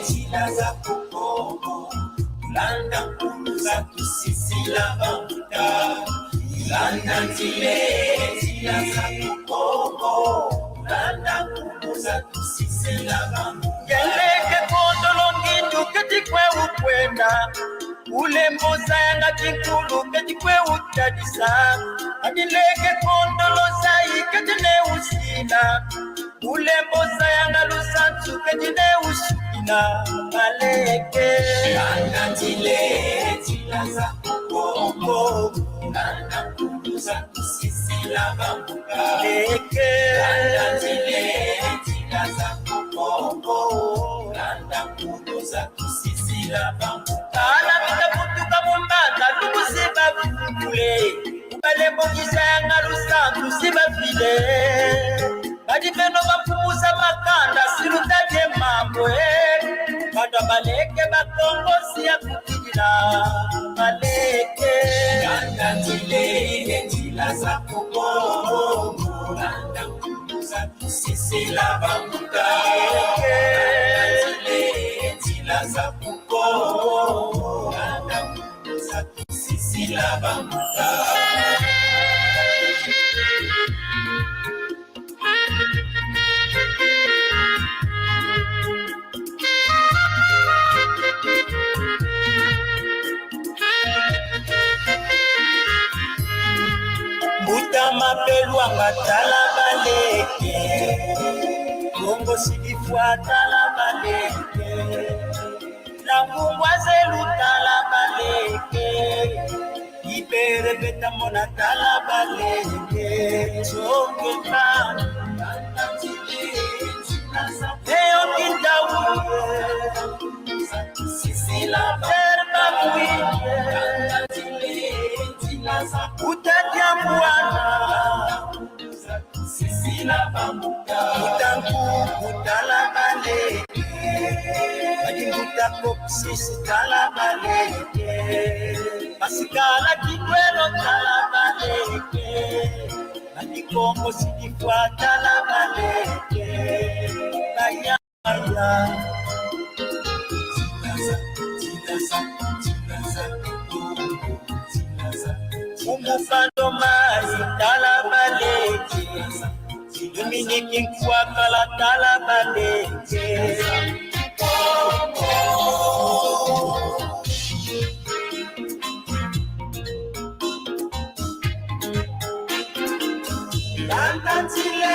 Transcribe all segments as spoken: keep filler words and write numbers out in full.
Nzila za ku Kongo, landa nkulu za tusisila bambuta. Landa nzila, nzila za ku Kongo, landa nkulu za tusisila bambuta. Yaleke kondolo ngindu keti kwe ukwenda. Ulembo zayanga kinkulu keti kwe utadisa. Adileke kondolo zayi keti ne usila. Ulembo zayanga lusansu keti ne usukina. Baleke. Landa nzila, nzila za ku Kongo. Landa nkulu za tusisila bambuta. Baleke. Landa nzila, nzila za ku Kongo. Landa nkulu za tusisila bambuta. Bana bita butuka mu mbanza, lukusi bafukule. Balembokisa yanga lusansu si bafile. Kadi beno bamfumu za makanda, si lutadie mambu, eh. Bana baleke Bakongo si ya kukidila. Baleke. Landa nzila, nzila za ku Kongo. Landa nkulu za tusisila bambuta. Landa nzila, nzila za ku Kongo. Landa nkulu za tusisila bambuta. Mbuta Mapelwanga, tala baleke. Kongo si difwa, tala baleke. Na Mungwa Zelu, tala baleke. Ibere Beta Mona, tala baleke. Zongela. Eyo Kintawu. Terba Kuite. Uta Diambuana. Sisila bambuta. Mbuta Nkuku, tala baleke. Badi mbuta Koksis, tala baleke. Pascal Kikwelo, tala baleke. Badi Kongo si difwa, tala baleke. Baya. Mfumu Fantôme, tala baleke. Dominique Nkwakala, tala baleke. Landa nzila,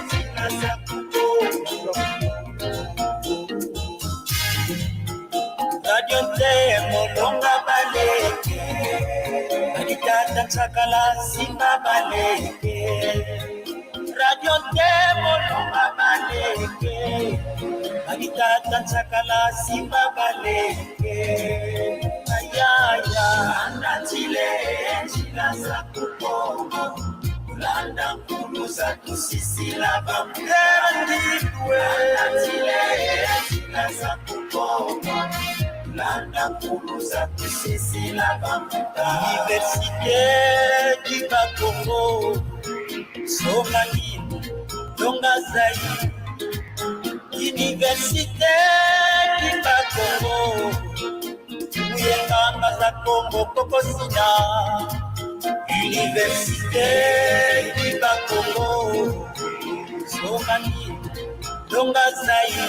nzila za ku Kongo. Radio Ntemo, longa baleke. Badi tata Nsakala, simba baleke. Radio Ntemo, longa baleke. Badi tata Nsakala, simba baleke. Ayaya. Landa nzila, nzila za ku Kongo. Landa nkulu za tusisila bambuta. Landa nzila, nzila za ku Kongo. Landa nkulu za tusisila bambuta. Université du Bas-Congo. Songa ngindu, longa zayi. Université du Bas-Congo. Mfumu ye nganga za Kongo, Koko Sina. Université du Bas-Congo. Songa ngindu, longa zayi.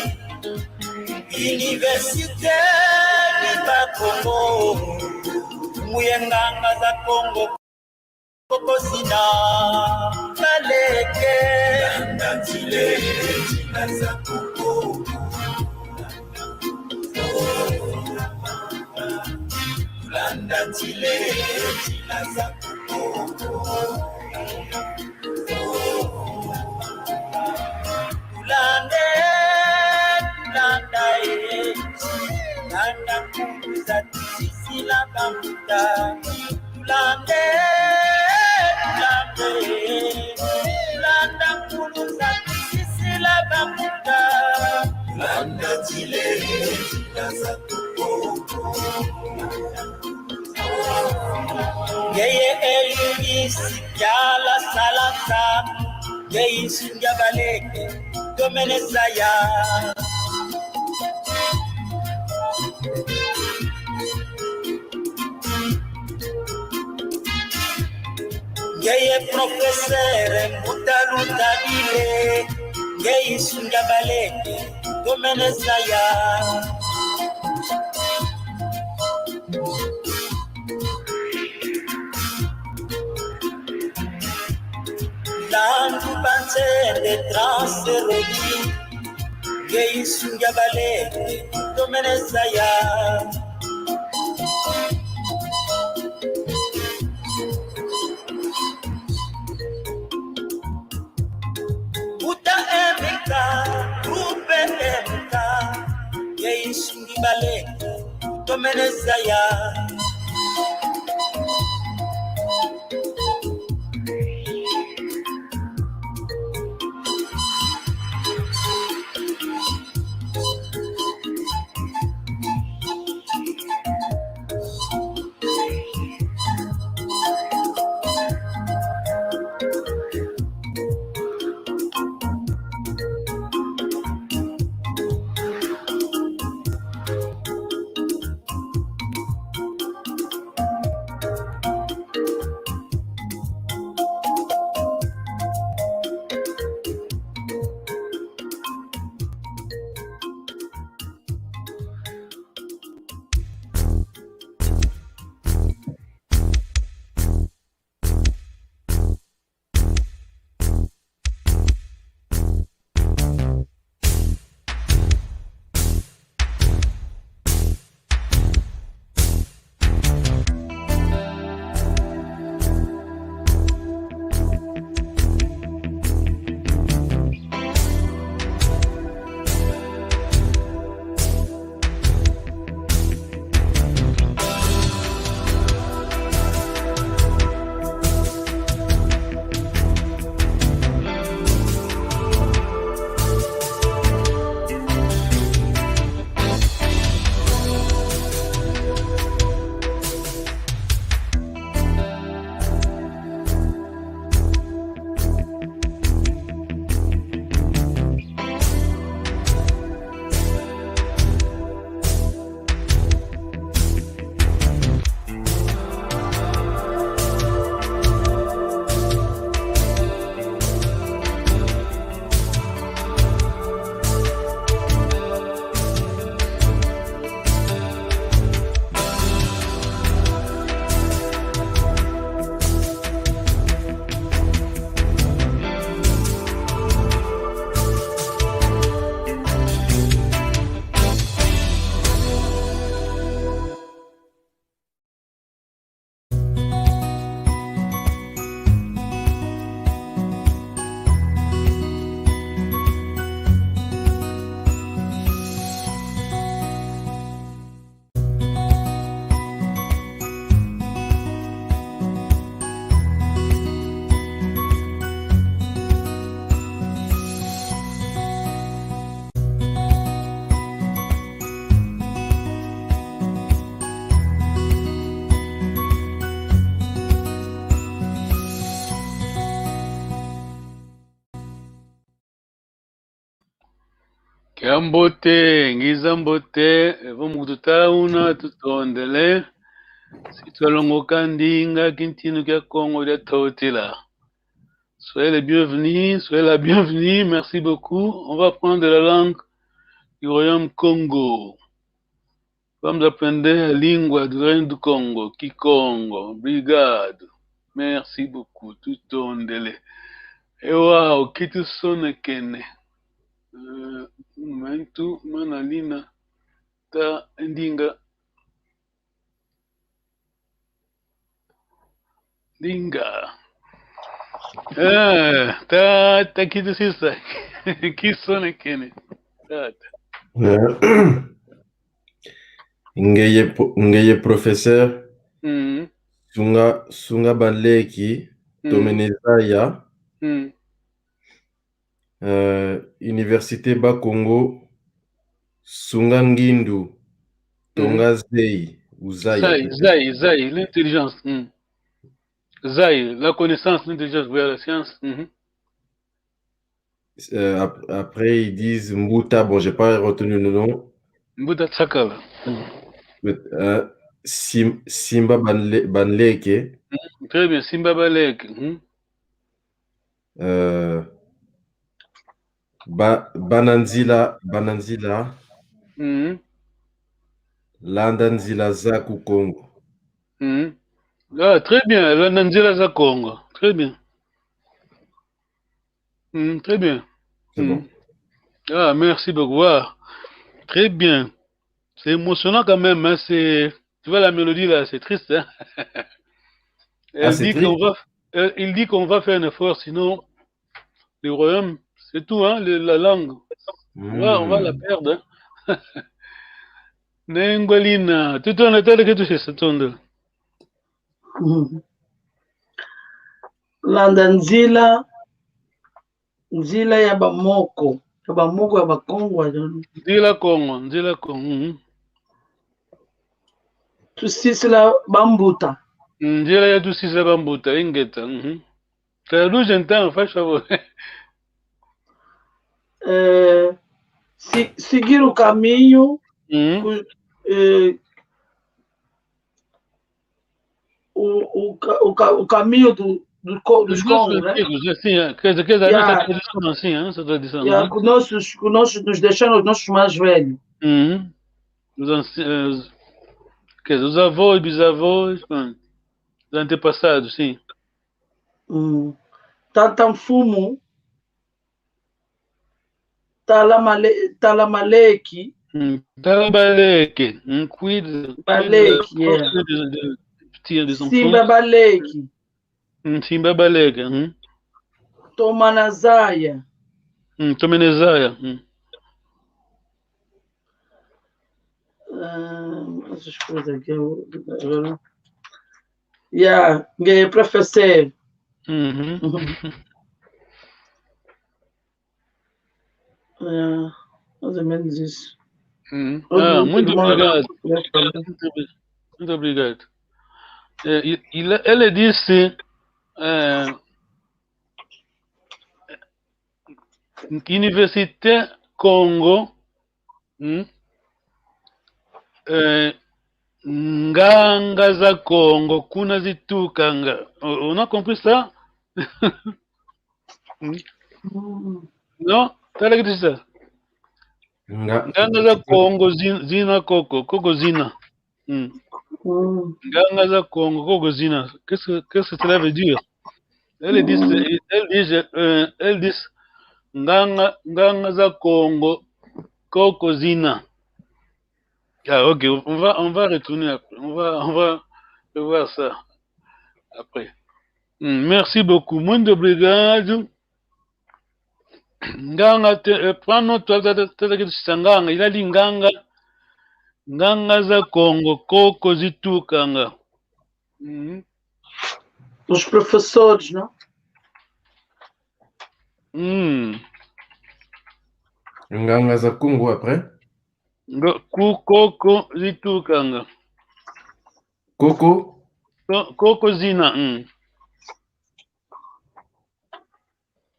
Université du Bas-Congo. Mfumu ye nganga za Kongo, Koko Sina. Baleke. Landa nzila, nzila za ku Kongo. Landa nzila, nzila za ku Kongo. Tulande, tulanda, eh. Landa nkulu za tusisila bambuta. Tulande, tulande, landa nkulu za tusisila bambuta. Landa nzila, nzila za ku Kongo. Ngeye Elvis Kiala Salasa, ngeye nsungi ya baleke, tomene saya. Ngeye professeur Mbuta Lutabile, ngeye Nsungi a Baleke, tomene zaya. Landu banzende transféré, ngeye Nsungi a Baleke, tomene zaya. Mbuta M K, groupe M K, ngeye Nsungi a Baleke, tomene zaya. Kiambote, ngiza mbote, evo mu kututa una, tutondele. Si twalongoka ndinga, kintinu kia Kongo dia Ntotila. Soyez les bienvenus, soyez la bienvenue, merci beaucoup. On va prendre la langue du royaume Kongo. Vamos aprender a língua do Reino do Kongo, Kikongo. Obrigado. Merci beaucoup. Tutondele. Ewa, o kitusonekene. Eh, momento, mana lina ta ndinga. Ndinga. Eh, ta, ta kitusisa. Kisonekene. Tata. Eh, ngeye po-, ngeye professeur. Mm. Nsunga, Nsunga Baleke, mm, tomene zaya. Mm. Euh, Université Bakongo, sunga ngindu, mm, tonga zeyi, ou zaya, zai, peut-être. Zai, zai, l'intelligence. Mm. Zai, la connaissance, l'intelligence, voilà, la science. Mhm. Euh, ap-, après, ils disent Mbuta, bon, j'ai pas retenu le nom. Mbuta Tsakala. Mm. Mais, euh, Sim-, Simba Banle-, Banleke. Mm, très bien, Simba Banleke. Mm. Euh, ba-, bana nzila, bana nzila. Mm. Landa nzila za ku Kongo. Mm. Ah, très bien, landa nzila za Kongo. Très bien. Mm, très bien. C'est Mm. Bon. Ah, merci beaucoup. Ah, très bien. C'est émotionnant quand même, hein, c'est, tu vois la mélodie là, c'est triste, hein. Ah, c'est triste. Elle dit qu'on va, elle, il dit qu'on va faire un effort, sinon le royaume, c'est tout, hein, le, la langue. On va, on va la Mm. Perdre, hein. Nengwa Lina, tu tournes, tu as le que tu sais, ça tourne. Mhm. Landa nzila, nzila ya bamoko, ya bamoko ya Bakongo. Nzila Kongo, nzila Kongo. Mhm. Tusisila bambuta. Nzila ya tusisila bambuta, ingeta. Mhm. Traduz então, faz favor. Eh, si-, seguir o caminho, Mhm. o, eh, o, o, ca-, o, ca-, o caminho do, do, co-, dos Dos nossos Congo, né? Antigos, assim, é, quer dizer, quer dizer, a Yeah. nossa tradição, assim, a nossa tradição, Yeah, né? Que nossos, que nossos nos deixaram os nossos mais velhos. Uhum. Os anci-, eh, quer dizer, os avós, bisavós, pronto. Os antepassados, sim. Mm. Tata Mfumu, Tala Male-, Tala Maleki. Mm. Tala Baleke, mm, cuida, Baleke, cuida, yeah. Cuida de, de, tinha de Simba Baleki. Mm, Simba Baleke, mm. Toma na zaya. Mm, toma na zaya, mm. Ah, essas coisas aqui eu, eu, yeah, que é professor. Uhum. É, mais ou menos isso. Uhum. Todo Ah, mundo muito que mora obrigado. neste país. Muito obri-, muito obrigado. É, e, e le-, ele disse, é, que Université Kongo, hum, é, nganga za Kongo kuna zitukanga. On, on a compris ça? Hum? Mm. Non? Tala kitu sasa. Nga-, Nganga za Kongo zin-, zina koko, koko zina. Mm. Mm. Nganga za Kongo koko zina. Qu'est-ce que, qu'est-ce que cela veut dire? Elle dit, elle dit, euh, elle dit, nganga, nganga za Kongo koko zina. Ah, ok, on va, on va retourner après. On va, on va revoir ça après. Mm, merci beaucoup. Muito obrigado. Nganga te, eh, prend note, tata, tata, tata, que tu sais, nganga, il a dit nganga, nganga za Kongo, koko zitukanga. Mhm. Os professores, não? Mm. Nganga za Kongo après? Ngo-, ku koko zitukanga. Koko? Ko-, koko zina, mm.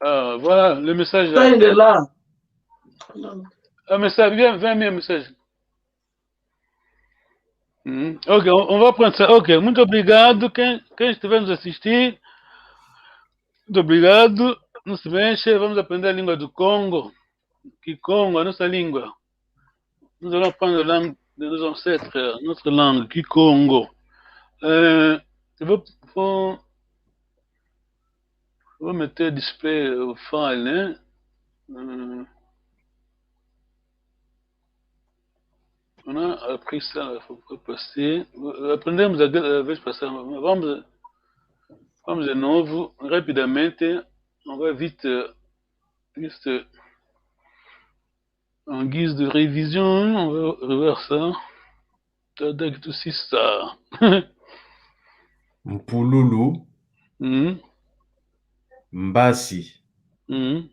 Ah, voilà le message là. Tá ainda lá. Un message, viens, viens, viens, un message. Mhm. Ok, on, on va prendre ça. Ok, muito obrigado. Quem, quem estiver nos assistir, muito obrigado. Não se mexe, vamos aprender a língua do Congo. Kikongo, a nossa língua. Nous allons apprendre la langue de nos ancêtres, notre langue, Kikongo. Euh, je vais, faut, je vais mettre display au file, hein. Euh, on a appris ça, il faut pas passer. Aprendemos a, a vez passada. Vamos, vamos de novo, rapidamente. On va vite, euh, juste, euh, en guise de révision, hein, on va revoir ça. Tata que tu sais ça. Mpululu. Mhm. Mbasi. Mhm.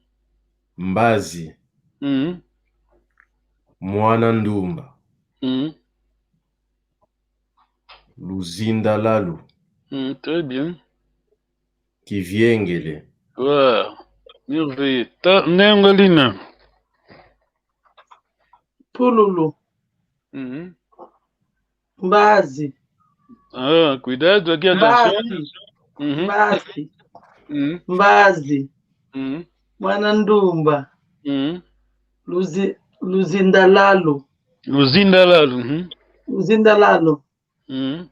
Mbazi. Mhm. Mwana ndumba. Mhm. Luzinda lalu. Mhm, très bien. Kiviengele. Wow. Merveilleux. Ta, Nengwa Lina. Mpululu. Mhm. Mbazi. Ah, cuidado aqui, atenção. Mbazi. Uhum, Mbazi. uhum, Mbazi. Uhum, Mwana Ndumba. Uhum. Luzi-, Luzindalalu. Luzindalalu. Uhum. Luzindalalu. Uhum.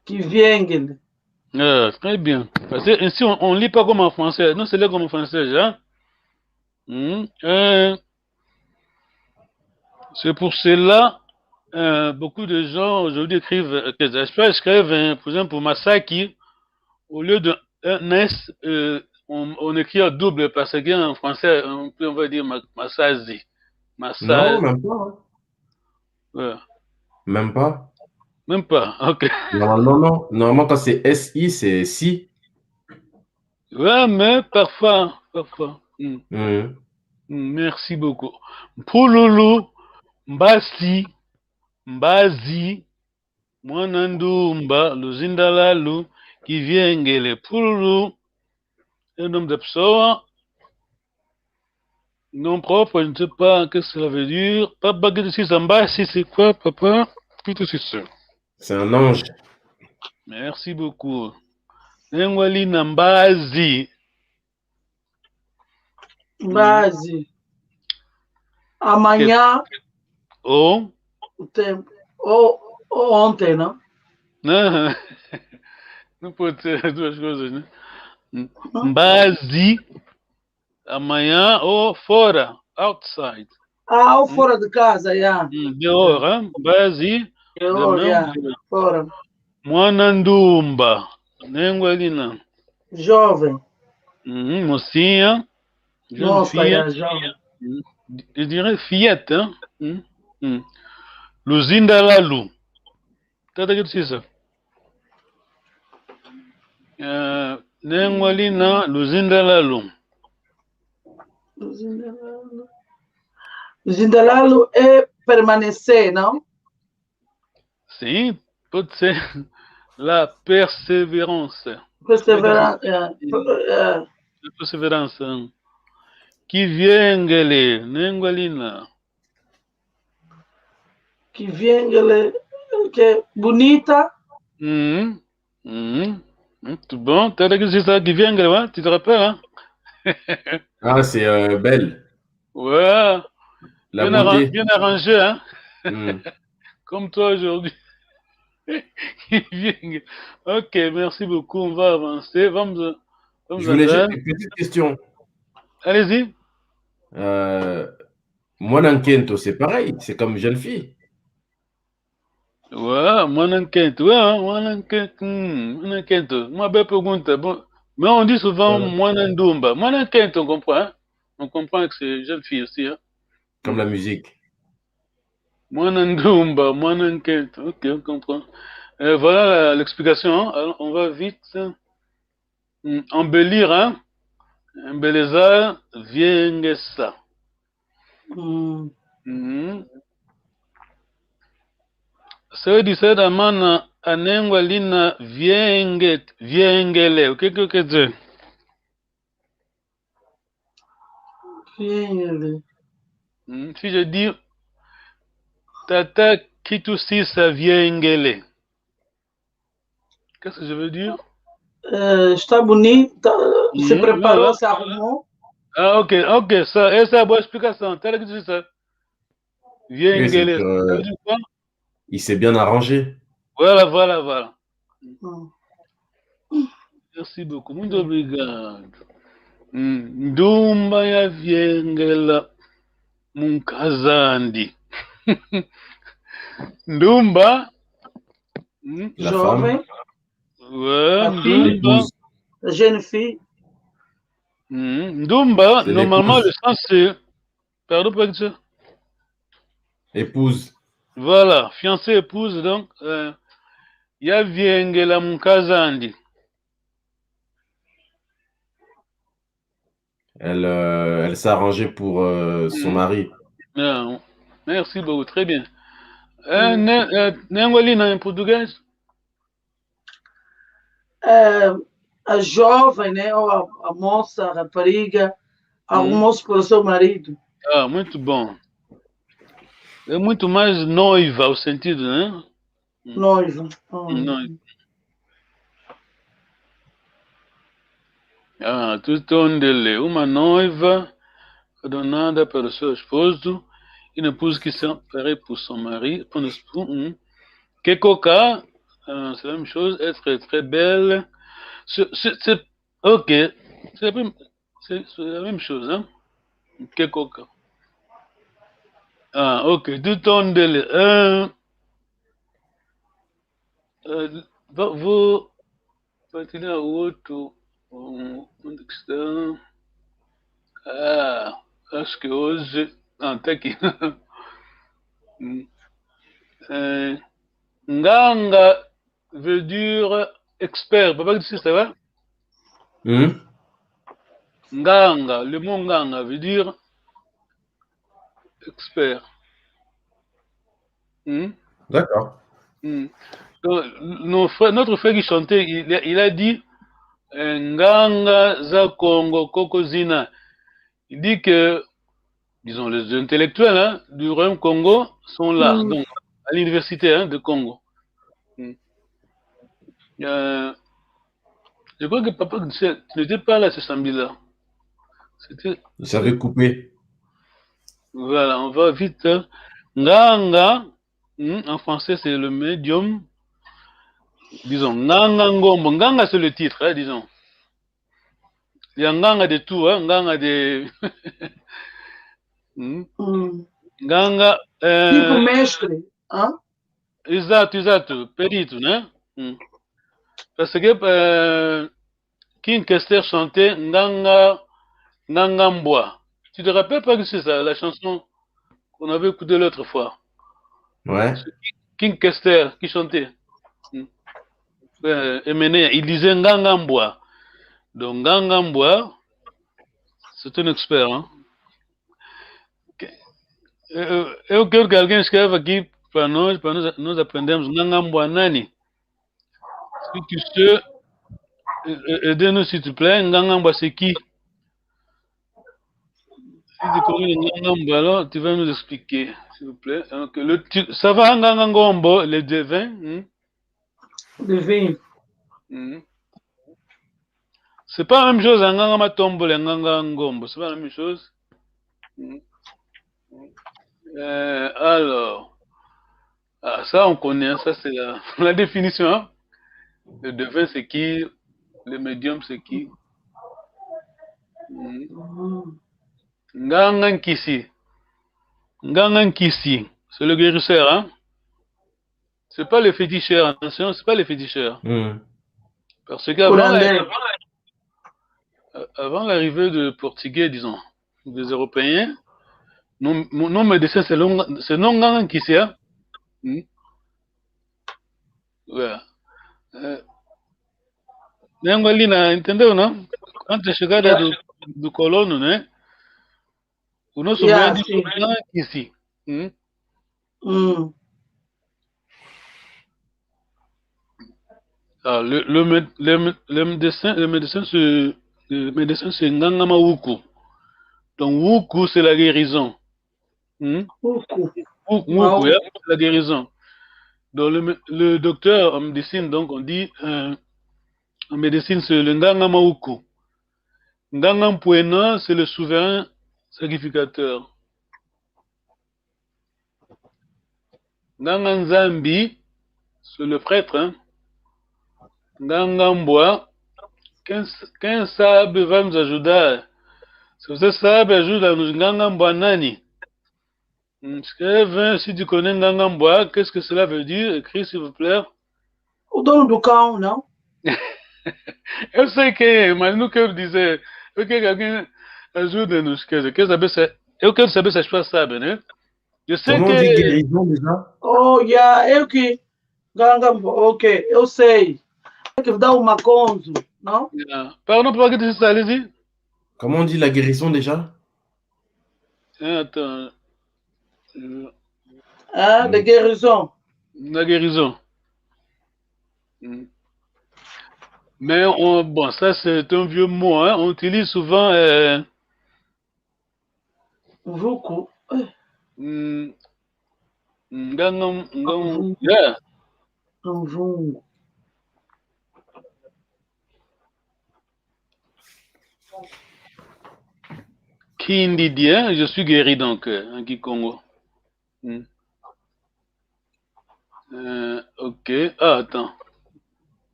Kiviengele. Ah, très bien. Parce que ici, on, on lit pas comme en français. Nous, c'est là comme en français, hein. Mhm. Euh, c'est pour cela, euh, beaucoup de gens aujourd'hui écrivent, euh, que les Espagnols écrivent, euh, par exemple, pour Masaki, au lieu de un S, euh, on, on écrit un double parce qu'en français, on peut, on va dire ma-, Masazi. Non, Masazi. Même pas, hein. Ouais. Même pas. Même pas. Ok. Non, non, non. Normalement, quand c'est S I, c'est si. Ouais, mais parfois, parfois. Hmm. Mhm. Hmm, merci beaucoup. Mpululu, Mbasi, Mbazi, Mwana Ndumba, Luzindalalu, Kiviengele. Mpululu, un nom de pessoa. Nom propre, je ne sais pas qu'est-ce que cela veut dire. Papa Kitusisa, Mbasi, c'est quoi, papa? Kitusisa. C'est un ange. Merci beaucoup. Nengwa lina Mbazi. Mbazi. Amanhã. Oh. O tempo. Ou, ou ontem, não? Não. Não pode ser as duas coisas, né? Mbazi, amanhã ou fora, outside. Ah, ou fora de casa, yeah. Hum, dehors, hein? Mbazi, Dehors, demain, yeah. Fora. Mwana Ndumba. Nengwa lina. Jovem. Mhm, mocinha. Jeune Moça, fille. Yeah, jovem. Mhm. Je dirais fillette, hein? Mhm. Mhm. Luzindalalu. Tata Kitusisa. Euh, nengwa lina, Luzindalalu. Luzindalalu. Luzindalalu é permanecer, não? Sim, pode ser. La persévérance. Perseverança. Yeah. Yeah. La persévérance, hein. Kiviengele, nengwa lina. Kiviengele, que é bonita. Mhm. Mhm. Muito bom. Tata Kitusisa, Kiviengele, ouais, tu te rappelles, hein? Ah, c'est euh, Belle. Ouais. La Bien, arran- beauté. Bien arrangé, hein? Mhm. Comme toi aujourd'hui. Kiviengele. Ok, merci beaucoup. On va avancer. Vamos, vamos Je voulais andar. Juste une petite question. Allez-y. Euh, Mwana Nkento, c'est pareil, c'est comme jeune fille. Ouais, Mwana Nkento, ouais, hein, Mwana Nkento, hmm, Mwana Nkento. Moi, belle pergunta. Bon, mais on dit souvent Voilà. Mwana Ndumba. Mwana Nkento, on comprend, hein? On comprend que c'est jeune fille aussi, hein? Comme la musique. Mwana Ndumba, Mwana Nkento. Ok, on comprend. Euh, voilà la- l'explication, hein. Alors, on va vite, hmm, embellir, hein? Embeleza, viengesa. Mm. Mhm. Sedi seda mana anengwa lina vienge, viengele. O que que quer dizer? Viengele. Hmm, si je dis Tata Kitusisa viengele, qu'est-ce que je veux dire? Eh, está bonita, se Mhm. preparou, Não, se arrumou. Ah, ok, ok, ça, essa é a boa explicação. Tata Kitusisa. Oui, c'est Viengele, que, ça euh, veut dire quoi? Il s'est bien arrangé. Voilà, voilà, voilà. Mm. Merci beaucoup. Muito obrigado. Hum, Ndumba yaviengela mu nkaz'andi. Ndumba. Hum, La Jovem, femme, ouais, la fille, Ndumba. L'épouse. La jeune fille. Hum, Ndumba, C'est normalement, l'épouse. Le sens, c'est. Pardon, pas que ça. Épouse. Voilà, fiancée, épouse, donc, euh, yaviengela mu nkaz'andi. Elle, euh, elle s'est arrangée pour euh, son Mhm. Mari. Ah, merci beaucoup, très bien. Euh, Mm. ne, euh, nengwa lina em português? Eh, a jovem, né? Ou a, a moça, a rapariga, Uhum. arrumou-se para o seu marido. Ah, muito bom. É muito mais noiva, o sentido, né? Noiva. Ah. Noiva. Ah, tutondele. Uma noiva, adornada para o seu esposo, e na pose que se prepare pour son mari, pour nos, pour, hum. Kekoka, euh, c'est la même chose, être très belle. C'est, c'est, c'est, ok, c'est la même, c'est, c'est la même chose, hein. Kekoka. Ah, ok, tutondele. Euh, euh, vous, Patina Woto, um, onde que está? Ah, acho que hoje. Ah, tá aqui. Hum. É, nganga veut dire expert. Papa, que ça va? Hmm? Nganga, le mot nganga veut dire expert. Hmm? D'accord. Hmm. Donc, nos frères, notre frère qui chantait, il, a- il a dit, euh, Nganga za Kongo koko zina. Il dit que, disons, les intellectuels, hein, du Royaume Kongo sont là, Hmm. donc à l'université, hein, de Kongo. Hmm. Euh, je crois que papa, tu tu n'étais pas là ce samedi-là. C'était Ça avait coupé. Voilà, on va vite, hein. Nganga, hmm, en français, c'est le médium. Disons, Nganga Ngombo. Nganga, c'est le titre, hein, disons. Il y a Nganga de tout, hein, Nganga de. Hmm. Hmm. Nganga. Tipo Euh, mestre, hein? Exato, exato. Perito, né? Hmm. Parce que euh, King Kester chantait Nganga, Nganga Mbwa. Tu te rappelles pas que c'est ça, la chanson qu'on avait écoutée l'autre fois? Ouais. King Kester qui chantait. Hmm. Euh, Emeneya, il disait Nganga Mbwa. Donc Nganga Mbwa, c'est un expert, hein. Ok. Euh, euh, eu quero que alguém escreva aqui para nós, para nós, nós aprendermos Nganga Mbwa nani. Si tu sais, euh, euh, aide-nous s'il te plaît. Nganga Mbwa, c'est qui? Si tu connais Nganga Mbwa, alors tu vas nous expliquer, s'il vous plaît. Donc, le, tu- ça va, Nganga Ngombo, les devins, hmm? Devin. Hmm. C'est pas la même chose, hein, Nganga Matombo, les Nganga Ngombo, c'est pas la même chose. Hmm. Euh, alors, ah, ça on connaît, hein, ça c'est la, la définition, hein. Le devin, c'est qui? Le médium, c'est qui? Hmm. Hmm. Nganga Nkisi. Nganga Nkisi, c'est le guérisseur, hein. C'est pas le féticheur, attention, c'est pas le féticheur. Hmm. Parce qu'avant la- Hollandais. euh, avant l'arrivée de Portugais, disons, des Européens, nos, nos médecins, c'est non, c'est non Nganga Nkisi, hein. Hmm. Voilà. Euh, Nengwa Lina, entendeu, não? Antes da chegada do, do colono, né? O nosso Yeah, médico sim. Nganga Nkisi. Hmm? Hmm. Ah, le, le, mé- le, mé- le médecin, le médecin, c'est, le médecin, c'est Nganga Mawuku. Donc, Wuku, c'est la guérison. Hmm? Wuku. Wuku, Mawuku. Wuku, yeah, c'est la guérison. Donc, le, mé- le docteur en médecine, donc, on dit, euh, en médecine, c'est le Nganga Mawuku. Nganga Mpwena, c'est le souverain sacrificateur. Nganga Nzambi, c'est le prêtre, hein. Nganga Mbwa, quem, quem sabe vai nos ajudar. Se você sabe, ajuda-nos. Nganga Mbwa nani? Hmm, escreve, si tu connais Nganga Mbwa, qu'est-ce que cela veut dire? Écris, s'il vous plaît. O dono do cão, não? Eu sei quem é, mas não quero dizer. Eu quero que alguém ajude-nos. Quer dizer, quero saber se, eu quero saber se as pessoas sabem, né? Eu sei Comment que on dit guérison déjà? Oh, yeah, eu que. Nganga, ok, eu sei. Que dá o maconzo, não? Yeah. Pardon, papa, que tu sais, allez-y. Comment on dit la guérison déjà? Hein, attends. Euh, Hein, de guérison. La guérison. Mm. Mais on, bon, ça c'est un vieux mot, hein. On utilise souvent euh, Mvuku. mm, nganga, nganga, yeah. Mvungu. Kindidi, hein? Je suis guéri donc, euh, en kikongo. Hmm. Euh, ok. Ah, attends.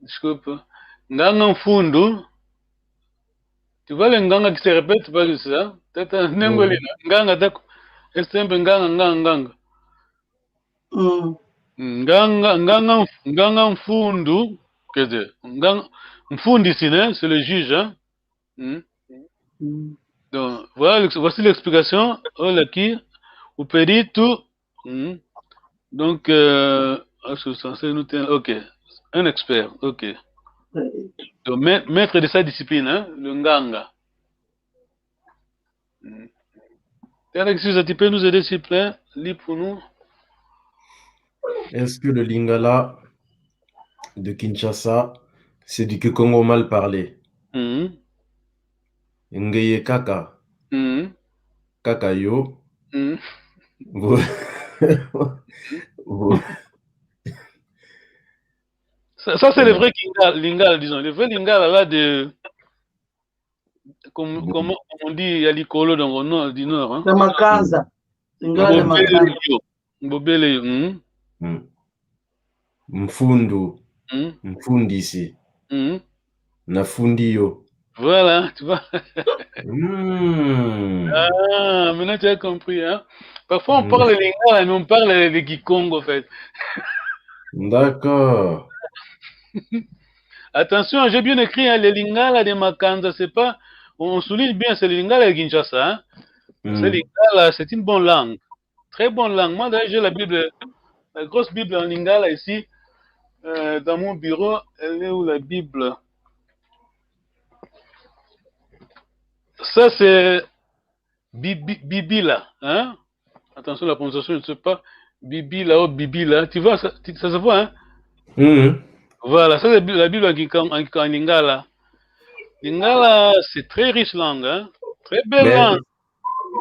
Desculpa. Nganga mfundu. Tu vois le nganga qui se répète, pas juste ça. Tata, nengo lina. Nganga, d'accord. S M P, nganga, nganga, nganga. Mm. Nganga, nganga, nganga mfundu. Quer dire, nganga, mfundisi, né? C'est le juge, hein? Hmm? Mm. Donc, voilà, l'ex- voici l'explication. Voilà qui, au perito. Hmm? Donc, euh, ah, c'est censé nous tenir- ok. Un expert, ok. Ouais. Donc, mai- maître de sa discipline, hein, le nganga. Hmm. Alexis, tu peux nous aider, s'il te plaît? Lis pour nous. Est-ce que le lingala de Kinshasa, c'est du kikongo mal parlé? Mhm. Ngeye kaka, Mhm. kaka yo, Mhm. vous, vous, Ça, ça, c'est le Ouais. vrai lingala, lingala, disons. Le vrai lingala, là, de. Comme, Bon. Comment on dit, il y a l'icolo dans le nord, du nord, hein? Na makanza. Lingala na Bobele makanza. yo. Bobele yo. Hmm? Mm. Mfundu, Hmm? mfundisi, Hmm? nafundi yo. Voilà, tu vois. Mm. Ah, maintenant tu as compris, hein. Parfois on Mm. parle lingala, mais on parle de kikongo, en fait. D'accord. Attention, j'ai bien écrit, hein, le lingala de makanza, c'est pas, on souligne bien, c'est le lingala de Kinshasa, hein. Mm. C'est lingala, c'est une bonne langue. Très bonne langue. Moi, d'ailleurs, j'ai la Bible, la grosse Bible en lingala ici, euh, dans mon bureau. Elle est où, la Bible? Ça, c'est Bibi- Bibila, hein? Attention, la prononciation, je ne sais pas. Bibila ou Bibila. Tu vois, ça, tu- ça se voit, hein? Mm. Voilà, ça, c'est la Bible en, en, en lingala. Lingala, c'est très riche langue, hein? Très belle Mais- langue.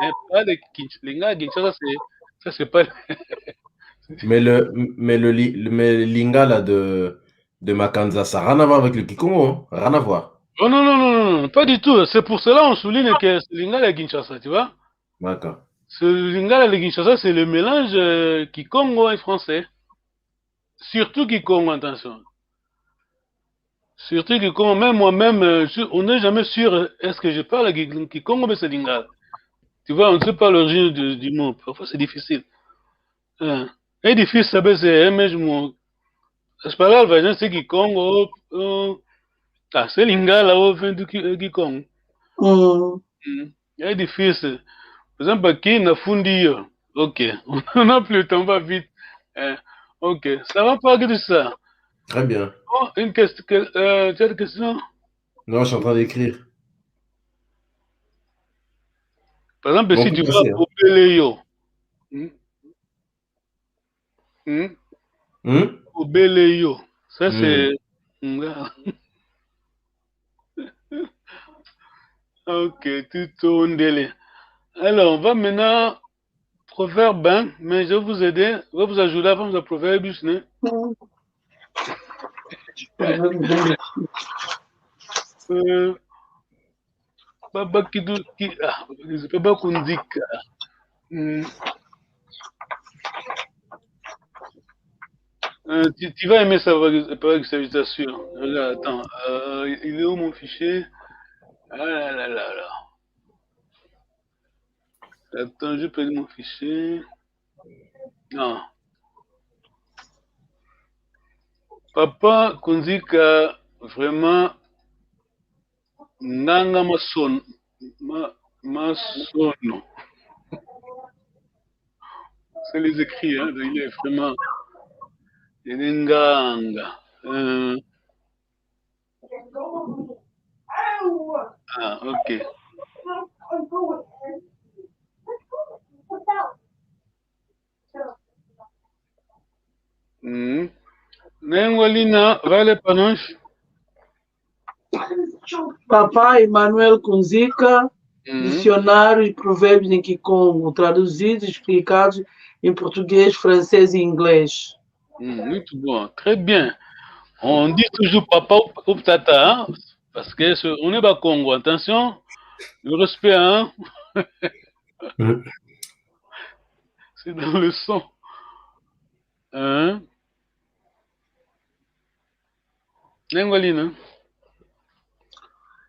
Mais pas le Kinsh- lingala Kinshasa, c'est, ça, c'est pas. Mais le, mais le, li- le- mais le lingala de, de Makanza, ça n'a rien à voir avec le kikongo, hein. Rien à voir. Oh non, non, non, non, non, pas du tout. C'est pour cela on souligne que c'est lingala Kinshasa, tu vois. D'accord. C'est le lingala de Kinshasa, c'est le mélange, euh, kikongo et français. Surtout kikongo, attention. Surtout kikongo, même moi-même, euh, je- on n'est jamais sûr, euh, est-ce que je parle ki- kikongo, mais c'est lingala. Tu vois, on ne sait pas l'origine de- du mot. Parfois, c'est difficile. Hein. C'est difficile, ça, mais c'est un même mot. C'est pas grave, je sais kikongo, euh, ah, c'est lingala, ou vient du ki- euh, kikongo. Mm. Mm. C'est difficile. Par exemple, qui nafundi yo? Ok. On n'a plus le temps, on va vite. Hein. Ok. Ça va pas que ça. Très bien. Bon, une question. Que- euh, tu as une question? Non, je suis en train d'écrire. Par exemple, Bon, si tu tout à vois fait, hein. Obele yo. Hmm? Hmm? Hmm? Obele yo. Ça, Hmm. C'est. Ok, tutondele. Alors, on va maintenant proverbe, hein, mais je vais vous aider, je vais vous ajouter avant le proverbe, hein. Euh, Baba Kidu, ki, ah, Baba Kunzika. Hmm. Euh, tu, tu vas aimer ça, par, par exemple, je t'assure. Regarde, attends. Euh, il est où mon fichier? Ah là là là là. Attends, j'ai perdu mon fichier. Non. Papa Kunzika, vraiment, nganga mason-, ma-, masono. C'est les écrits, hein, il est vraiment, il est nganga. Euh, ah, ok. Mhm. Nengo lina, vale panos. Papa Emmanuel Kunzika, Mhm. Dicionário de Provérbios em Kikongo, traduzidos e explicados em português, francês e inglês. Mm, muito bom, très bien. On dit toujours papa ou, ou tata, hein? Parce que ce- on est Bakongo, attention, le respect, hein? Mm. C'est dans le sang. Hein? Nengwalina.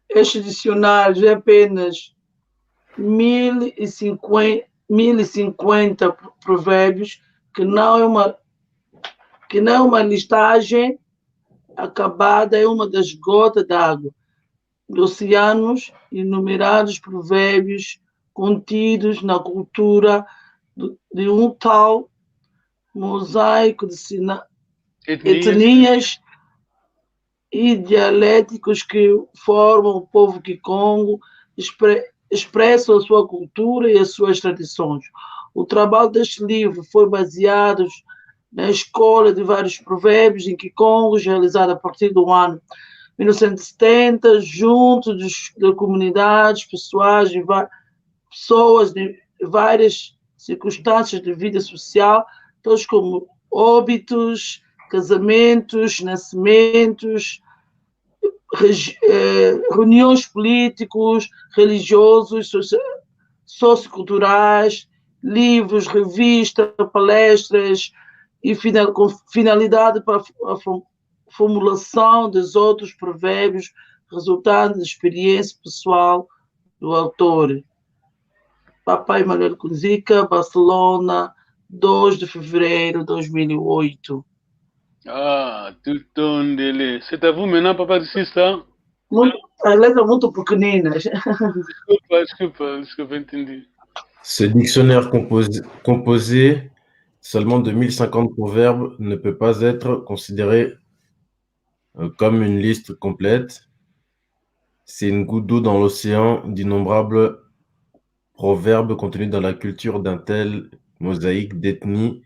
Este dicionário é apenas mil e cinquenta, mil e cinquenta provérbios, que não é uma, que não é uma listagem acabada, é uma das gotas d'água de oceanos, inumerados provérbios contidos na cultura de, de um tal mosaico de sina- Etnias. Etnias e dialéticos que formam o povo Kikongo, expre- expressam a sua cultura e as suas tradições. O trabalho deste livro foi baseado na escolha de vários provérbios em Kikongo, realizada a partir do ano mil novecentos e setenta, junto dos, de comunidades, pessoais e va- pessoas de várias circunstâncias de vida social, tais como óbitos, casamentos, nascimentos, regi- eh, reuniões políticos, religiosos, soci- socioculturais, livros, revista, palestras, e final, com finalidade para a fo- formulação dos outros provérbios resultantes da experiência pessoal do autor. Papa Emmanuel Kunzika, Barcelona, dois de fevereiro de dois mil e oito. Ah, tutondele. C'est à vous maintenant, papa de sister. Muito, a letra é muito pequenina. Desculpa, desculpa, desculpa, entendi. Ce dictionnaire composé, composé seulement de mille cinquante proverbes ne peut pas être considéré euh, comme une liste complète. C'est une goutte d'eau dans l'océan d'innombrables proverbes contenus dans la culture d'un tel mosaïque d'ethnies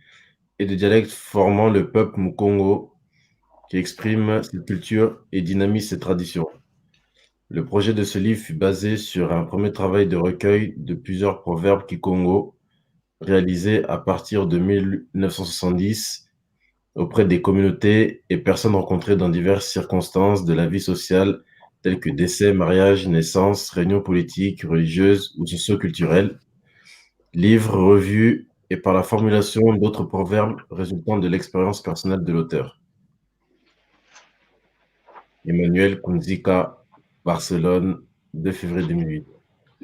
et de dialectes formant le peuple Mukongo, qui exprime ses cultures et dynamise ses traditions. Le projet de ce livre fut basé sur un premier travail de recueil de plusieurs proverbes kikongo réalisé à partir de mille neuf cent soixante-dix auprès des communautés et personnes rencontrées dans diverses circonstances de la vie sociale, telles que décès, mariage, naissance, réunions politiques, religieuses ou socio-culturelles. Livres, revues et par la formulation d'autres proverbes résultant de l'expérience personnelle de l'auteur. Emmanuel Kunzika, Barcelone, deux février deux mille huit.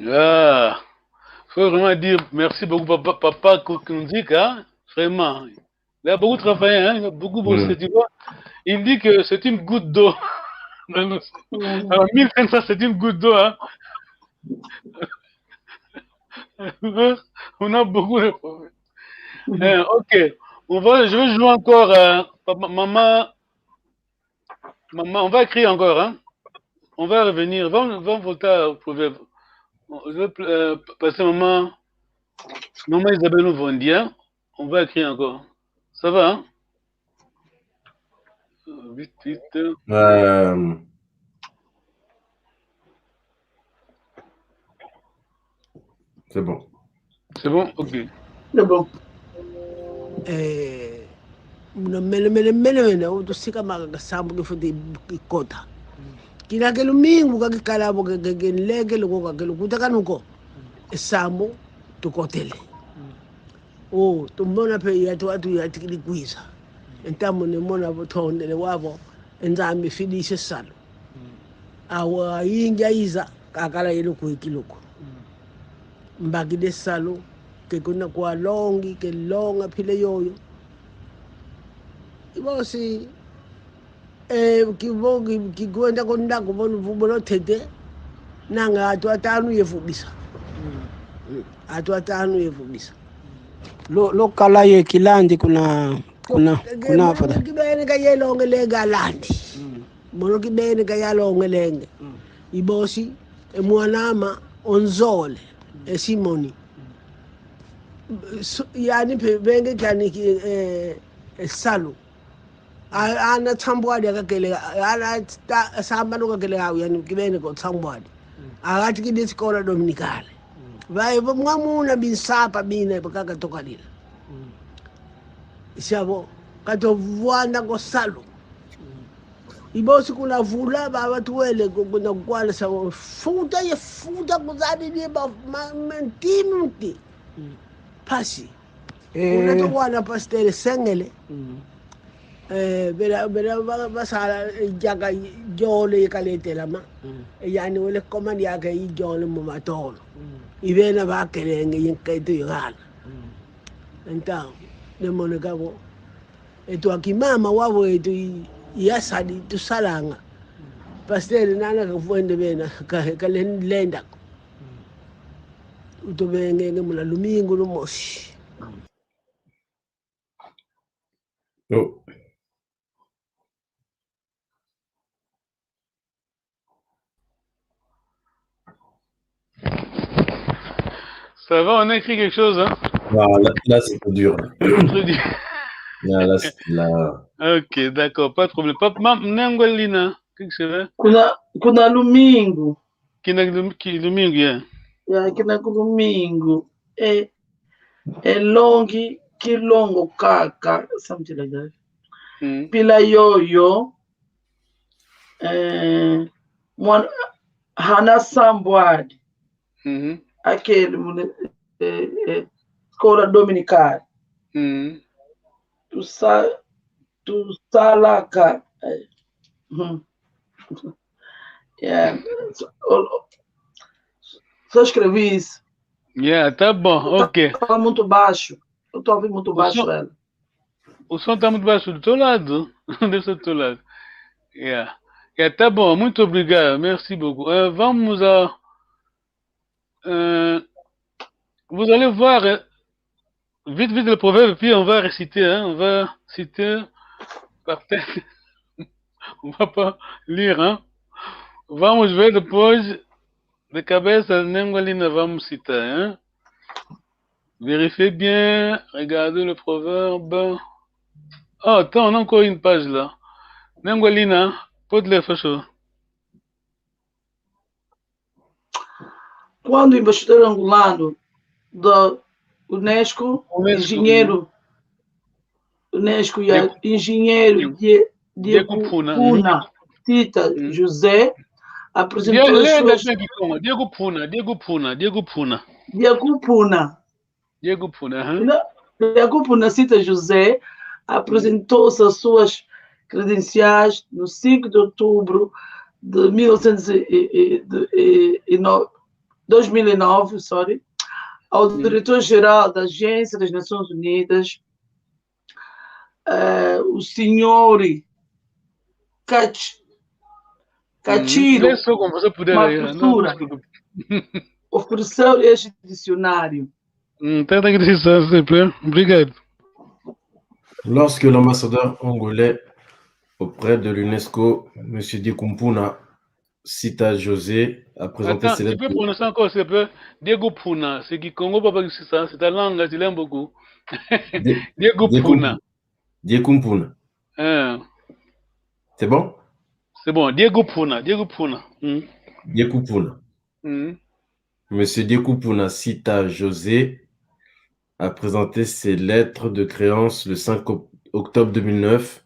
Ah, faut vraiment dire merci beaucoup, papa, papa Ku- Kunzika, hein, vraiment. Il a beaucoup travaillé, hein, il a beaucoup bossé, Mm. Tu vois. Il dit que c'est une goutte d'eau. Alors, mille cinq cents, c'est une goutte d'eau, hein. On a beaucoup de problèmes. Hein, ok. On va, je vais jouer encore, euh, papa, maman. Maman, on va écrire encore, hein. On va revenir, on va, on va volter au proverbe. Je vais euh, passer maman, maman Isabelle Ouvondia. On va écrire encore. Ça va, hein? Vite, vite. Euh, C'est bon. C'est bon? Ok. C'est bon. Eh, muna mene, mene, mene, mene, o tusikamaka sambu kifwete kota. Kina ke lumingu kakikala vo ke, ke, ke nleke loko ka ke lukutakanu ko. E sambu tukotele. O, tumona mpe yatu, atu yatikidi kwiza. E ntangu ni mona vo tondele wavo, e Nzambi fidisa e salu. Awa ingi ayiza, kakala yeno kweki loko. Mbakidi e salu, ke kuna kwa longi, ke longa mpila yoyo. I bosi, eh, kivo, ki, kikwenda ku ndaku, vo luvubu lwa ntete, nanga atu atanu yavubisa. Mm, atu atanu yavubisa. Lo, lwakala ye kilandi kuna, kuna, kuna fada. Kibeni ka yalongelenge alandi. Mono kibeni ka yalongelenge. I bosi, e mwan'ama, o nzole, e Simoni. So, yani mpe venge kiani ki, eh, e salu. A, ana nsambwadi akakele, ana ta, sambanu kakele au, yani kibeni ko nsambwadi. Agatikidi escola dominicale. Vai, va mwa muna binsapa bina, bakaka tokalila. Sia vo, Ka tuvwanda ko salu. I bosi kuna vula, baba tuwele ku-, kuna kwana sa futa ye futa kuzadi ye ba ma-, mentimenti. Mpasi. Kuna Eh. Tukwana pasteur Sengele. Eh, bela, bela ba, basala, eh, diaka yole kaletelama. Eh, yani wele commande yake i yole mu matolo. I bena bakelenge ye nkento yogana. Então, ne mona kabo. Eto akimama wabo eto i, i asadi tusalanga. Pasteur nana kavwende bena, ka, kalenda ko. Utubengenge muna lumingu lumosi. Oh. Ça va, on a écrit quelque chose, hein? Non, là, là, c'est trop dur, là. Trop dur. Là, là, c'est, là. Ok, d'accord, pas de problème. Papa, ma-, Nengwa Lina, qu'est-ce que c'est? Kuna, kuna lumingu. Kina lum-, ki-, lumingu, yeah. Ya, kina ku lumingu. E, e longi, kilongo kaka, something like that. Mm. Mpila yoyo, eh, mwana, hana sambwadi. Mhm. Akele muna, eh, eh, escola dominical. Mm. Tusa-, tusalaka, eh, hmm. Yeah. So, o-, o-, só escrevi isso. Yeah, tá bom, ok. Tá muito baixo. Eu tô ouvindo muito baixo ela. O som tá muito baixo do teu lado. Deixa do teu lado. Yeah. Yeah, tá bom, muito obrigado, merci beaucoup. Euh, vamos a, euh, vous allez voir, euh, vite, vite le proverbe, puis on va réciter, hein, on va citer par tête. On va pas lire, hein. Vamos ver depois de cabeça, Nengwa Lina vamos citar, hein. Vérifiez bien, regardez le proverbe. Oh, attends, on a encore une page là. Nengwa Lina, pode ler, faz favor. Quando o embaixador angolano da UNESCO, UNESCO, engenheiro, UNESCO, ya, Diego, engenheiro Diego, Die-, Diego Diego Puna, Puna, uhum. Sita, uhum. José, apresentou as suas... Diego Puna, Diego Puna, Diego Puna. Diego Puna. Diego Puna, aham. Não, Diego Puna Sita José apresentou-se as suas credenciais no cinco de outubro de mil novecentos e, e, e, de, e, e no-, dois mil e nove, sorry, ao, hum, diretor-geral da Agência das Nações Unidas, eh, o senhor Kach-, hum, Kachiro, lê só como você puder ler, não se preocupe. Makusura, ofereceu-lhe este dicionário. Hum, tenta aqui, s'il te plaît. Obrigado. Lorsque l'ambassadeur angolais auprès de l'UNESCO, monsieur Diego Puna Sita José, a présenté... Attends, ses lettres. Tu peux prononcer encore, s'il te plaît? Diego Puna, c'est kikongo, papa, c'est ça, c'est ta langue, tu l'aimes beaucoup. Di-, Diego Diego Puna. Pu-, Diego Puna. Hein. C'est bon? C'est bon, Diego Puna, Diego Puna. Hmm. Diego Puna. Hmm. Monsieur Diego Puna Sita José a présenté ses lettres de créance le cinq oc-, octobre deux mille neuf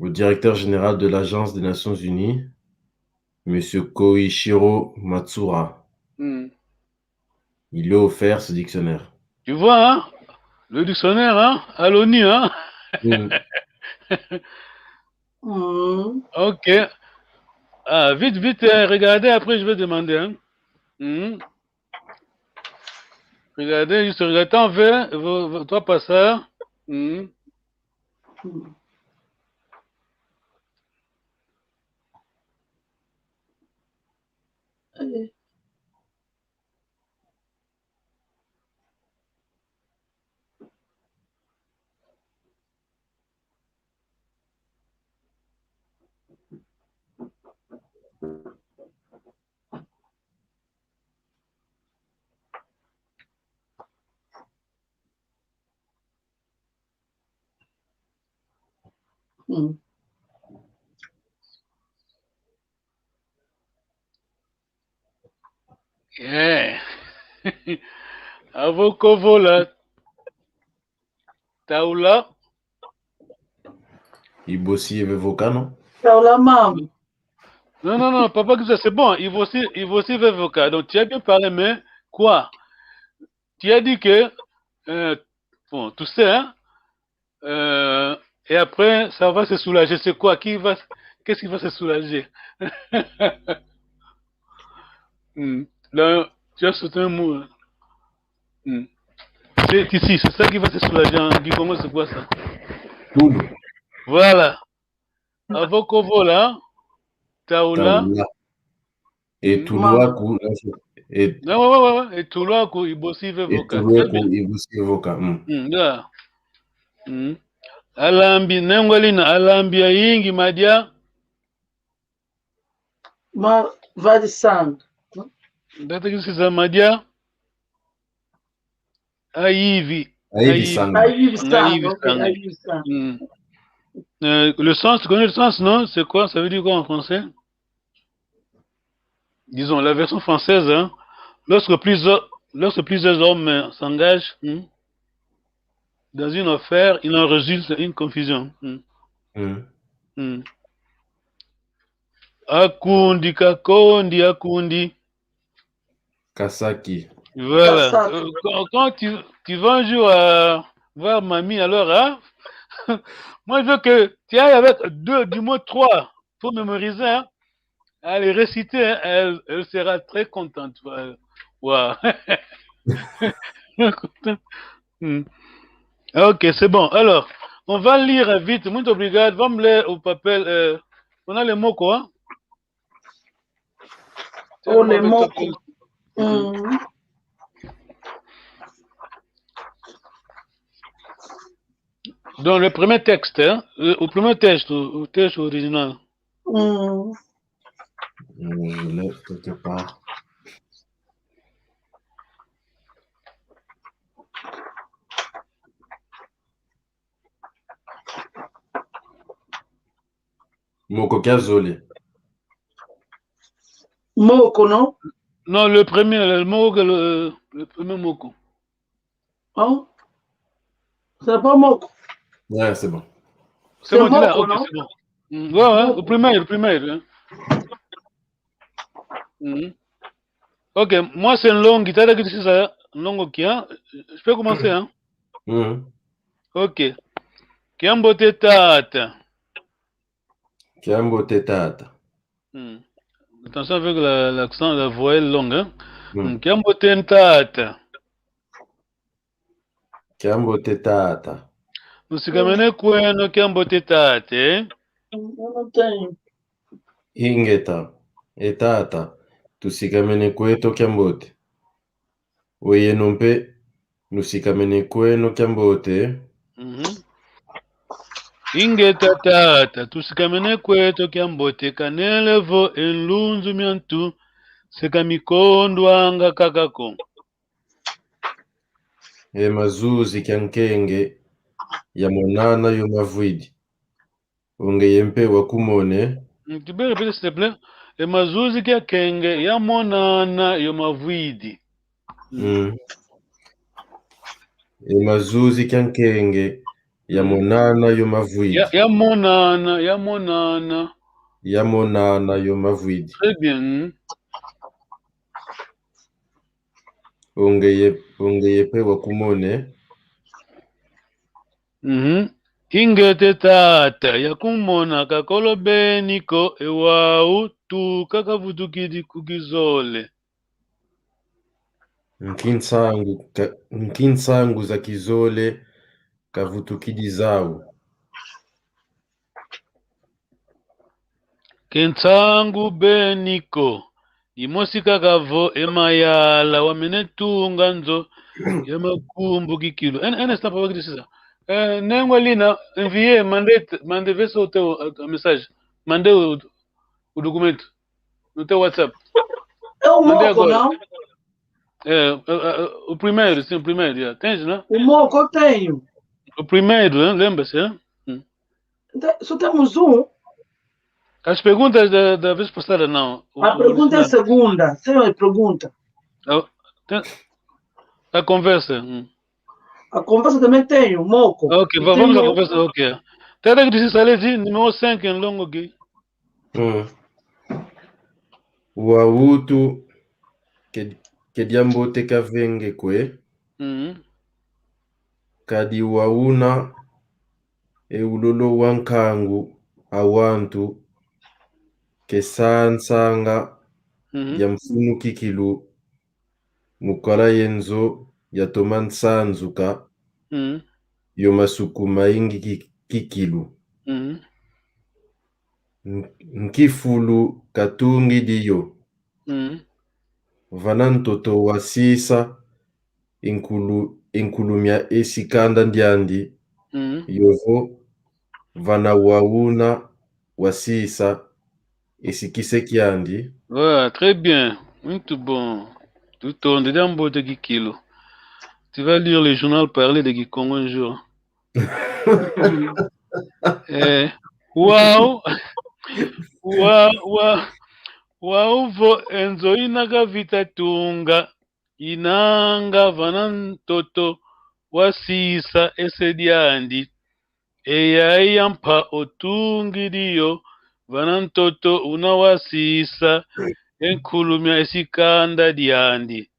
au directeur général de l'Agence des Nations Unies, monsieur Koichiro Matsuura. Hmm. Il lui a offert ce dictionnaire. Tu vois, hein? Le dictionnaire, hein? À l'ONU, hein? Hmm. Hmm. Ok. Ah, vite, vite, euh, regardez, après je vais demander, hein. Hmm. Regardez, juste regarde, t'en veux, vo-, vo-, toi, pas ça. Hmm. Hmm. Allez. Mm. Eh. Avo kovola. Taula. Ibosi vevoka, non? Taula mama. Non, non, non, papa Giza, c'est bon. Ibosi, Ibosi vevoka. Donc, tu as bien parlé, mais quoi? Tu as dit que, euh, bon, tu sais, hein, euh, et après, ça va se soulager. C'est quoi? Qui va, qu'est-ce qui va se soulager? Hmm. Là, tu as sauté un mot, hein. Hmm. C'est ici, c'est ça qui va se soulager en kikongo, c'est quoi ça? Tulu. Voilà. Avant qu'on voit là, taula. Taula. E tulu aku, e Non, ouais, ouais, ouais, ouais. E tulu aku, Ibosi e vevoka. tulu aku, Ibosi vevoka. Mm. Mm, yeah. Mm. Alambi, nengwa lina, alambi ya yingi madia. Ma vadi sanga. Ndata kisi za madia. Ayivi. Ayivi sanga. Ayivi sanga, Ayivi ok, sanga. ayivi sanga. Mm. Euh, le sens, tu connais le sens, non? C'est quoi? Ça veut dire quoi en français? Disons, la version française, hein, lorsque plusieurs, lorsque plusieurs hommes euh, s'engagent, hmm, dans une affaire, il en résulte une confusion. Hmm. Mm. Hmm. Akundi, kakondi, akundi. Kasaki. Voilà. Kasaki. Euh, quand, quand tu, tu vas un jour euh, voir mamie, alors, hein, moi, je veux que tu ailles avec deux, du moins trois, pour mémoriser, hein. Allez réciter, hein, elle, elle sera très contente. Ouais. Waouh. Hmm. Ok, c'est bon. Alors, on va lire vite. Muito obrigado. Vamos ler o papel. Euh, on a les mots, quoi. Oh, les mots. Mm. Dans le premier texte, hein, euh, au premier texte, au, au texte original. Mm. Mm, je l'ai quelque part. Moko kia zole. Moko, non? Non, le premier, le mot, le, le premier mot. Hein? C'est pas moko. Ouais, c'est bon. C'est C'est bon, tu l'as, moko, ok, non? C'est bon. Mm, ouais, ouais, au primaire, au primaire, hein. Mhm. Ok, moi c'est Nlongi, t'as dit que c'est ça, Nlongo qui, hein? Je peux commencer, hein? Mhm. Ok. Kiambote tata. Kiambote tata. Hmm. Attention avec la, l'accent, la voyelle longue, hein? Mm. Hmm. Kiambote tata. Kiambote tata. Tusikamene kweno, kiambote tata, eh? Mm, mm, mm. Ingeta. E tata. Tusikamene kweto, kiambote. Oyeno mpe nusikamene kweno, kiambote. Mhm. Ingeta tata, tusikamene kweto, kiambote, kanele vo e nlunzu mia ntu se kamikondwanga kaka ko. E mazuzi kia nkenge yamonana yo mavwidi. O ngeye mpe wakumone. Mm, tu peux répéter, s'il te plaît? E mazuzi kia nkenge yamonana yo mavwidi. Mm. E mazuzi kia nkenge yamonana yo mavwidi. Ya, yamonana, yamonana. Yamonana yo mavwidi. Très bien. Hmm. O ngeye, o ngeye mpe wakumone. Mhm. Ingeta tata, yakumona kakolo beni ko, e wau tuka kavutukidi ku kizole. Nki nsangu ka, nki nsangu za kizole kavutukidi zau. Ke nsangu beni ko. Dimosi kaka vo e mayala wamene tunga nzo ya makumbu kikilu. Un, un instant, papa Christ, ça. Euh, nengwa lina, envoyez, mandez, mandez, faites sauter au, au message. Mandez au, au document. No teu WhatsApp. É o Mandez moko, agora. Não? É, é, é, o primeiro, sim, o primeiro, já. Tens, né? O moko eu tenho. O primeiro, né? Lembra-se, né? Então, só temos um. As perguntas da, da vez passada, não. O, A o pergunta é original. Segunda. Tem uma pergunta. A, tem, a conversa. Hum. A conversa também tem, o moko. Ok, E va- tem vamos à o- conversa, ok. Tata Kidisi Salesi, numéro cinq, nlongo gi. Mm. Wawutu ke, ke diambote kavenge kwe. Mm. Kadi wawuna e ulolo wa nkangu a wantu ke sansanga, mm, dia mfunu kikilu, mu kala ye nzo yatoma nsanzuka, mm, yo masuku mayingi ki-, kikilu. Mm. N-, nkifulu katungidi yo. Mm. Vana ntoto wasisa e nkulu-, e nkulu mia esi kanda diandi, mm, yovo vana wawuna wasisa esi kise kiandi. Voilà, très bien. Muito bom. Tutondele, diambote kikilu. Tu vas lire le journal parler de Kikongo un jour. Eh, wau, wa, wa, wau vo e nzo ina kavita tunga, inanga vana ntoto wasisa e se diandi. E yai ya mpa otungidi yo vana ntoto una wasisa e nkulu mia esi kanda diandi.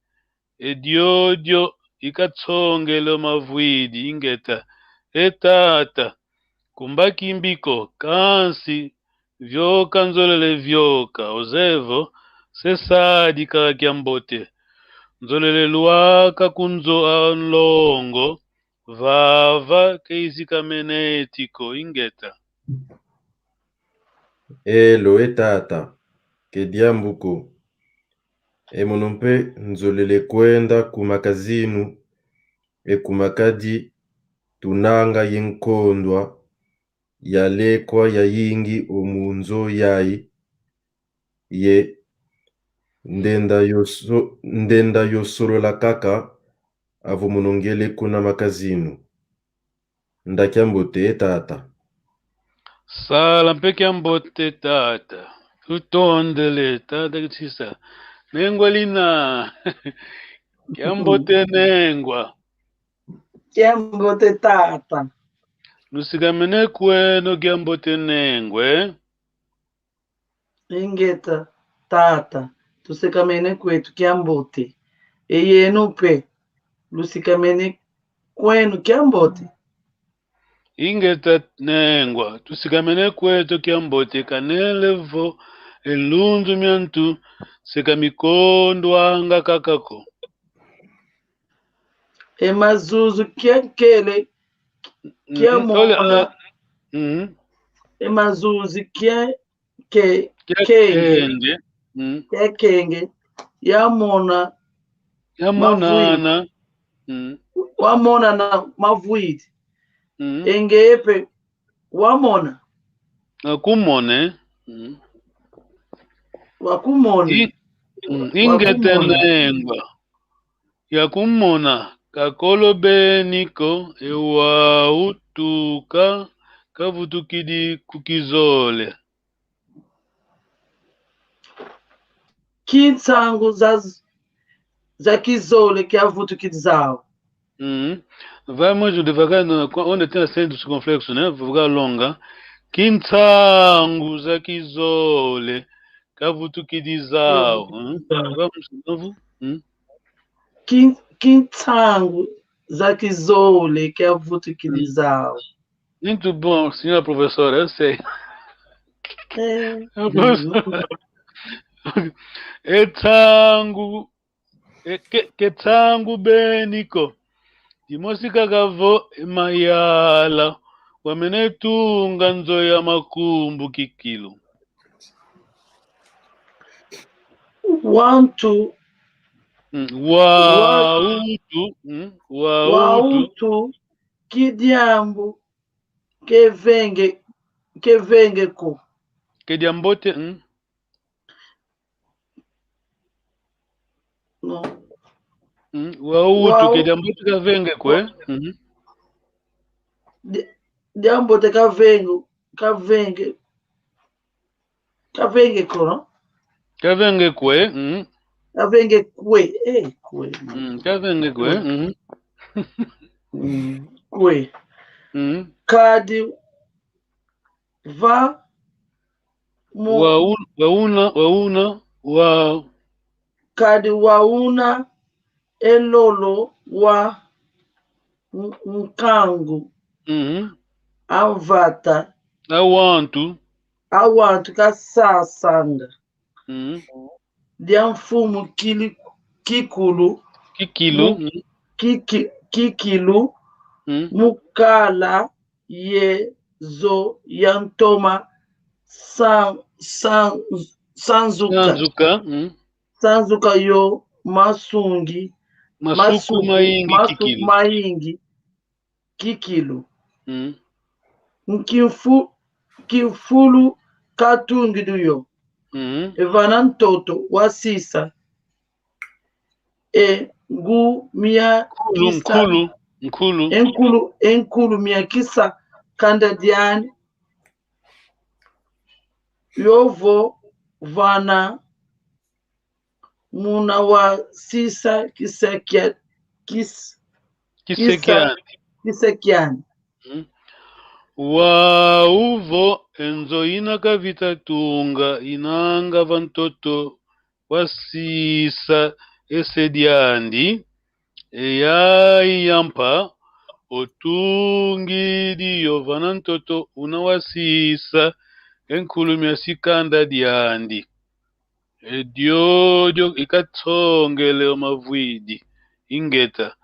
E diodio i katsongele o mavwidi, ingeta. E tata, kumbaki mbi ko, kansi vioka nzolele vioka, ozevo se sadi kaka kiambote. Nzolele lwaka ku nzo a nlongo, vava ke isikamene eti ko, ingeta. Elo, e tata, ke diambu ko. E mono mpe nzolele kwenda ku makazinu, e ku makadi tunanga ye nkondwa ya lekwa yayingi o mu nzo yai, ye ndenda yo so-, ndenda yo solola kaka avo mono ngele kuna makazinu. Nda kiambote, e tata. Sala mpe kiambote, tata. Tutondele, tata Kisisa. Nengwa lina. Kiambote, nengwa. Kiambote, tata. Lusikamene kweno, kiambote, nengwa. Ingeta, tata, tusikamene kwetu kiambote. E yenu mpe, lusikamene kwenu kiambote. Ingeta, nengwa, tusikamene kwetu kiambote, kanele vo e lunzu mia ntu se kamikondwanga kaka ko. E mazuzu kia nkele, kia, mhm, mona, ole, mhm. E mazuzu kia ke-, kia kenge. Kenge. Mm. Kia kenge. Yamona. Yamonana. Mavwidi. Mm. Wamonana mavwidi. Mm. E nge mpe wamona. Wakumona. Mm. Wakumona. I-, mm, ingeta, wakumona. Nengwa. Yakumona, kakolo beni ko, e wau tuka kavutukidi ku kizole. Ki nsangu za, za kizole kiavutukidi zau. Mhm. Vai mais devagar, não, on était à cento circunflexo, né? Vou longa. Ki nsangu za kizole kavutukidi zau. Hum? Vamos de novo. Hum? Ki, ki nsangu za kizole kiavutukidi zau. Muito bom, senhora professora, eu sei. É. A professora. E nsangu, e ke, ke nsangu beni ko. Dimosi kaka vo e mayala wamene tunga nzo ya makumbu kikilu. Wantu. Mm, wa-, wautu, mm, wautu. Wautu, ki diambu ke venge, ke venge ko. Ke diambote, mm. No. Mm, wautu, wau-, ke diambote kavenge ko, eh? Mhm. Di-, diambote kavenge, kavenge, kavenge ko, no? Kavenge kwe, mm. Kavenge kwe, eh, kwe. Mm, kavenge kwe, mm. Mm, kwe. Mm. Kadi va mu- Wa un-, wa una, wa una, wa kadi wa una e lolo wa n-, nkangu Mhm. a mvata A wantu. a wantu kasasanga Mhm. dia mfumu kili-, kikulu Kikilu. Mu- Mhm. kiki-, kikilu Mhm. mu kala ye zo ya ntoma san-, san-, sanzuka Sanzuka. Mhm. sanzuka yo masungi Masuku mayingi masu-, kikilu. Mayingi kikilu. Mhm. Nkinfu-, nkinfulu katungidu yo. Mhm. E vana ntoto wasisa. E ngu mia Nkulu, kisa-, nkulu, nkulu. e nkulu, e nkulu mia kisa kanda diani. Yovo vana muna wasisa kisa kia, kis-, Kisekiani. Kisekiani. Mhm. Wau vo e nzo ina kavita tunga, inanga va ntoto wasisa e se diandi, e yayi ya mpa otungidi yo vana ntoto una wasisa e nkulu mia sikanda diandi. E diodio ikatsongele o mavwidi. Ingeta.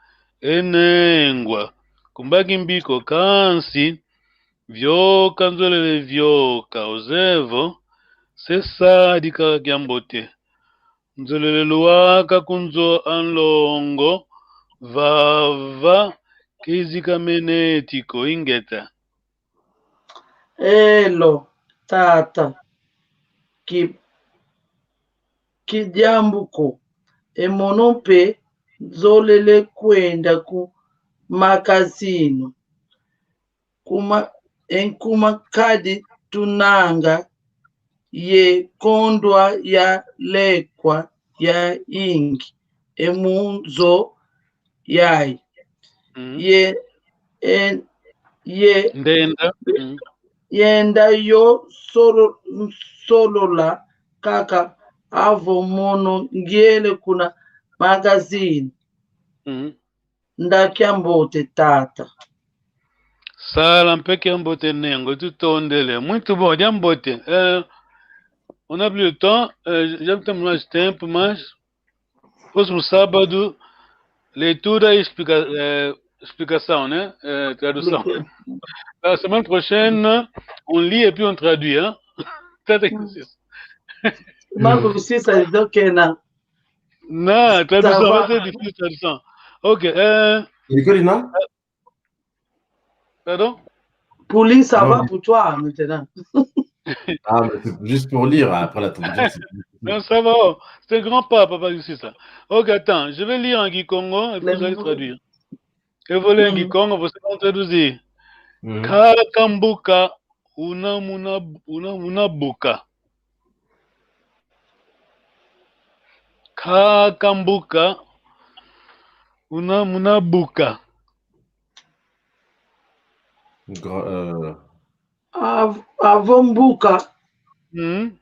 E nengwa. Kumbaki mbiko kansi. Vioka nzolele vioka. Ozevo. Se sadi kaka kiambote. Nzolele lwaka ku nzo a nlongo. Vava. Kizikamene tiko. Ingeta. Elo, tata. Ki-, ki diambu ko. E mono mpe nzolele kwenda ku makazini. Kuma, e nkuma kadi tunanga ye kondwa ya lekwa ya ingi e mu nzo yayi. Mhm. Ye, e, ye, Ndenda. Mhm. yenda yo solo-, solola kaka avo mono ngiele kuna magazini. Mhm. Nda kiambote, tata. Sala mpe kiambote, nengwa, tutondele. Muito bom, diambote. Euh, on n'a plus le temps. Euh, j'aime tellement ce tempo, mas próximo sábado, leitura e explica-, euh, explicação, né? Euh, tradução. La semaine prochaine, on lit et puis on traduit, hein? Tata Isis. Makusisa izo kena. Non, traduction, Ça va. C'est difficile, traduction. Ok, euh, Nicolas, non? Pardon? Pour lui, ça Non, va mais- pour toi maintenant. Ah, mais c'est juste pour lire, après la traduction, c'est plus difficile. Non, ça va. Oh, c'est un grand pas, papa, ici, ça. Ok, attends, je vais lire en kikongo et puis Le vous allez mot. Traduire. Evo lenda en Mm. kikongo, você vai traduzir. Mhm. Nkaka mbuka una muna, una muna buka. Nkaka mbuka una muna buka. Gra-, euh, Av-, avo mbuka. Mhm.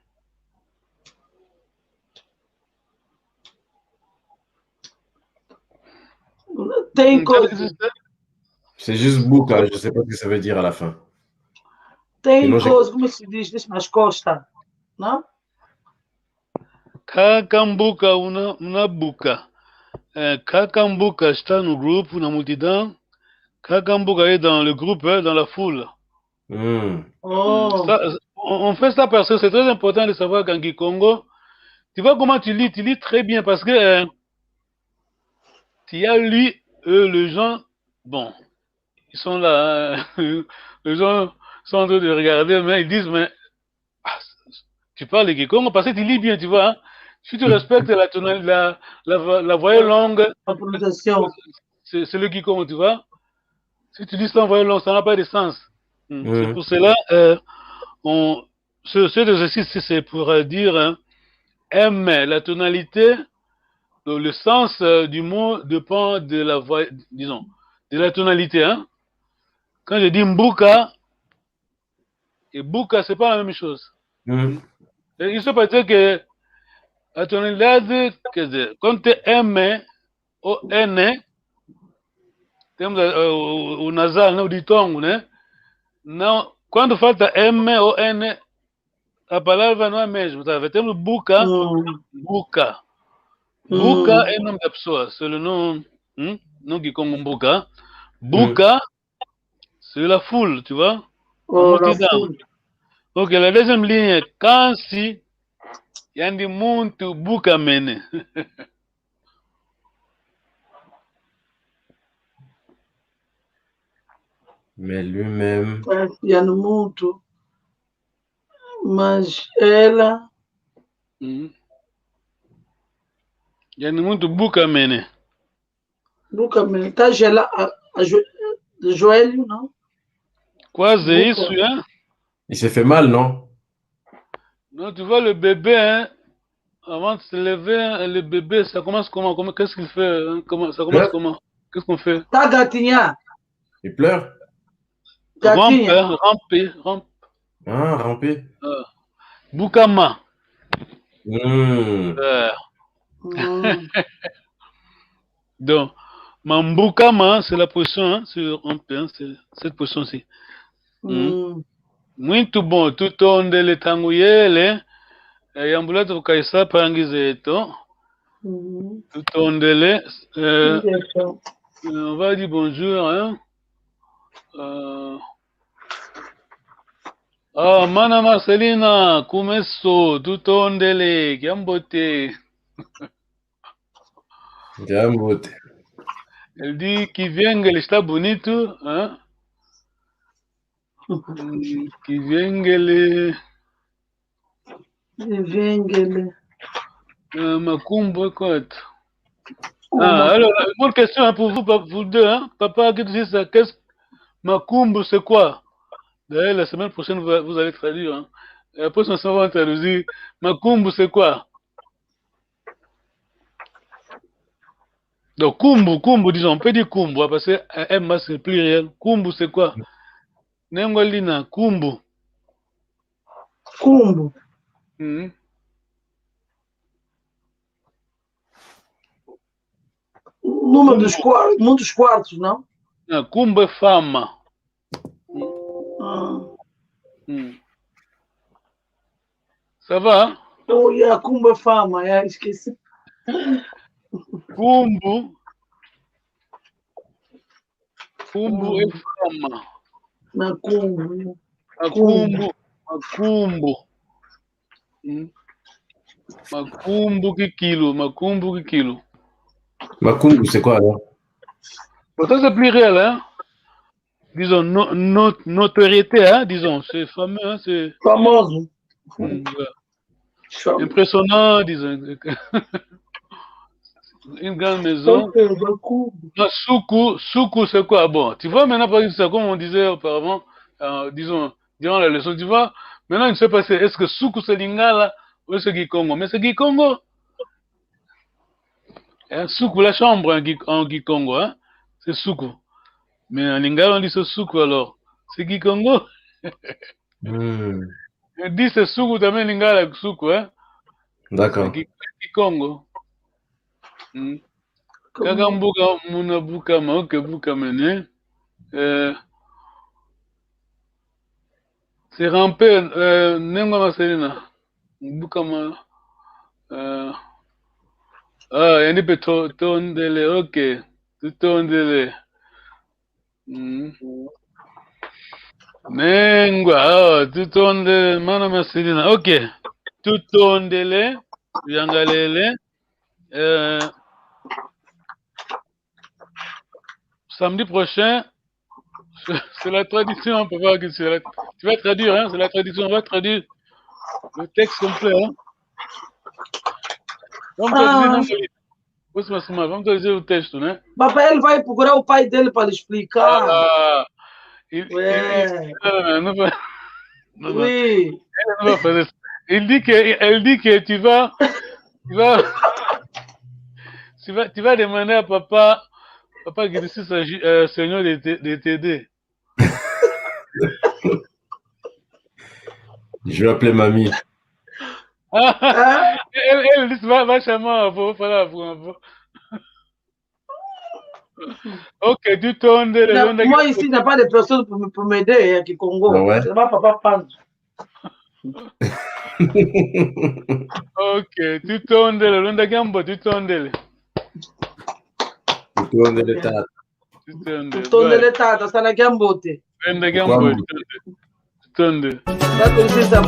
Tem Mm, coisa. ça, c'est- c'est juste buka, je sais pas ce que ça veut dire à la fin. Tem Sinon, j'ai- coisa, como se diz, deixa nas costas, não? Nkaka mbuka una, una buka. Euh, nkaka mbuka está no grupo, na multidão. Nkaka mbuka est dans le groupe, hein, dans la foule. Hmm. Oh. Ça, on, on fait ça parce que c'est très important de savoir qu'en kikongo, tu vois comment tu lis, tu lis très bien parce que, euh, tu as lu, euh, les gens, bon, ils sont là, hein. Les gens sont en train de regarder, mais ils disent, mais, ah, tu parles kikongo parce que tu lis bien, tu vois, hein. Si tu respectes la tonali-, la, la, vo-, la voyelle longue, La prononciation. c'est, c'est le kikongo, tu vois. Si tu dis sans voyelle longue, ça n'a pas de sens. Hmm. Mhm. C'est pour cela, euh, on, ce, cet exercice, c'est pour, euh, dire, hein, M, la tonalité, donc le sens, euh, du mot dépend de la voix, disons, de la tonalité, hein. Quand je dis mbuka, et buka, c'est pas la même chose. Mm. Et il se peut dire que a tonalidade, quer dizer, quando tem M ou N, temos eh, o, o nasal, né, o ditongo, né? Não, quando falta M ou N, a palavra não é a mesma, tá? Temos buka, Mm. buka. Buka Mm. é nome da pessoa, c'est le nom, hum? Nom que como buka. Buka, c'est la foule, tu vois? La Oh, la multidão. Foule. Ok, la deuxième ligne, kansi yandi muntu bukamene. Mais lui-même. Kansi yandi muntu. Mas ela. Mhm. Yandi muntu bukamene. Bukamene. Tá gelado. A, a jo-, joelho, não? Quase Buka. Isso, hein? Il s'est fait mal, non? Non, tu vois, le bébé, hein, avant de se lever, hein, le bébé, ça commence comment? Comment, qu'est-ce qu'il fait, hein? Comment, ça commence Hein? Comment? Qu'est-ce qu'on fait? Tá gatinha. Il pleure? Rampe, Gatinha. Hein, rampe, rampe. Ah, ramper. Ah. Bukama. Hmm. Euh, Mm. Donc, mambukama, c'est la position, hein, c'est rampe, hein, c'est cette position-ci. Mm. Mm. Muito bom, tutondele ntangu yele, eh, yambula tukaisa mpangi zeto. Mm. Tutondele, euh, Ingeta. euh, on va dire bonjour, hein. Euh, ah, mana Marcelina, kumeso, tutondele, kiambote. Kiambote. Ele diz que Kiviengele está bonito, hein? Hum, Kiviengele, Kiviengele. euh, Makumbo, quoi. Oh, Ah, ma- alors, une bonne question, hein, pour vous, vous deux, hein. Papa, qu'est-ce que c'est ça? Qu'est-ce Makumbo, c'est quoi? D'ailleurs, la semaine prochaine, vous, vous allez traduire, hein. Et après, ça va traduire. Makumbo, c'est quoi? Donc, kumbu, kumbu, disons, on peut dire kumbu, hein, parce que euh, M, c'est pluriel. Kumbu, c'est quoi? Nengwa lina, kumbu. Kumbu. Mhm. Numa dos quartos, muitos quartos, não? Ah, kumbu é fama. Ah. Mm. Ça va? Oh, yeah, kumbu é fama, yeah, esqueci. Kumbu. Kumbu é Mm. fama. Makumbu. Makumbu. Makumbu. Mm. Makumbu kikilu, makumbu kikilu. Makumbu, c'est quoi alors? Pourtant, c'est pluriel, hein? Disons, no-, no-, notoriété, hein? Disons, c'est fameux, hein? C'est Famoso. Mm, ouais. Chama. Impressionnant, disons. Une grande maison. Makumbu. Non, suku, suku, c'est quoi? Bon, tu vois maintenant, par exemple, comme on disait auparavant, euh, disons, durant la leçon, tu vois, maintenant, je ne sais pas si est-ce que suku c'est lingala ou c'est kikongo, mais c'est kikongo. Hein, suku, la chambre en, ki- en kikongo, hein, c'est suku. Mais en lingala, on dit c'est suku alors. C'est kikongo. Hmm. On dit c'est suku, t'as mis lingala suku, hein. D'accord. Ki- Kikongo. Hmm. Kaka mbuka muna bukama, ok, bukamene. Euh, c'est ramper, euh, Nengwa Marcelina. Bukama. Euh, ah, yandi mpe to-, tondele, ok. Tutondele. Mm. Nengwa, ah, tutondele, mana Marcelina. Ok. Tutondele, yangalele. Euh, samedi prochain, c'est la traduction, on peut voir que c'est la, tu vas traduire, hein, c'est la traduction, on va traduire le texte complet, hein. Vamos Ah. traduzir, não, Felipe? Vamos, vamos, vamos traduzir o texto, né? Papai, ele vai procurar o pai dele para lhe explicar. Ah, il, il, Ouais. il, non, non, non, non, non. Oui. Elle va faire ça. Il dit que, elle dit que tu vas, tu vas, tu vas, tu vas demander à papa, papa Girisi, euh, Seigneur de t-, de t'aider. Je vais appeler mamie. Hein? Elle, elle, va, va chamar avo, voilà, avo, avo. Ok, tutondele, Na- londa Moi kia- ici, il n'y a pas de personne pour, me- pour m'aider, hein, Kikongo. Ah ouais? Ça va, papa Panzu. Ok, tutondele, londa kia mbote, tutondele. Tutondele tata. Tutondele. Tondele tata, sala kia mbote. Londa kia Kwa mbote, mbote. tutondele. Tutondele. Bato nsisa.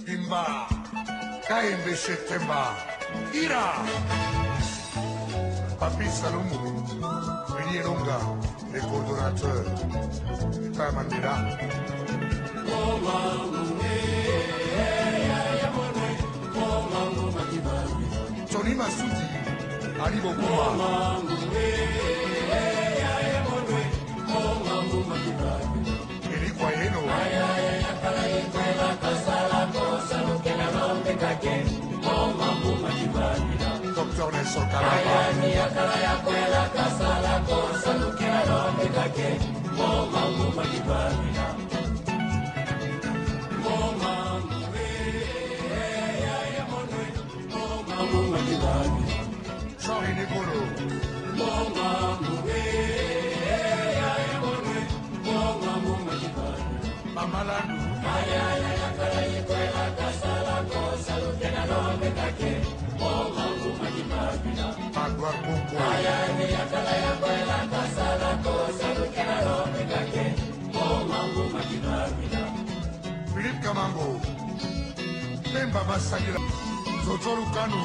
Bimba, Kaembe chez Temba, Ira, Papi Salumu, Willy Elonga, le coordonnateur, Papa Mandela. Tony Masudi, Ali Bokuma. Elikwa yeno. Docteur Nelson Kalamba. Sorry, Nikolo. Mama Landu. Magloire Boko. Philippe Kamango. Pemba Masakila. Zozo Lukanu.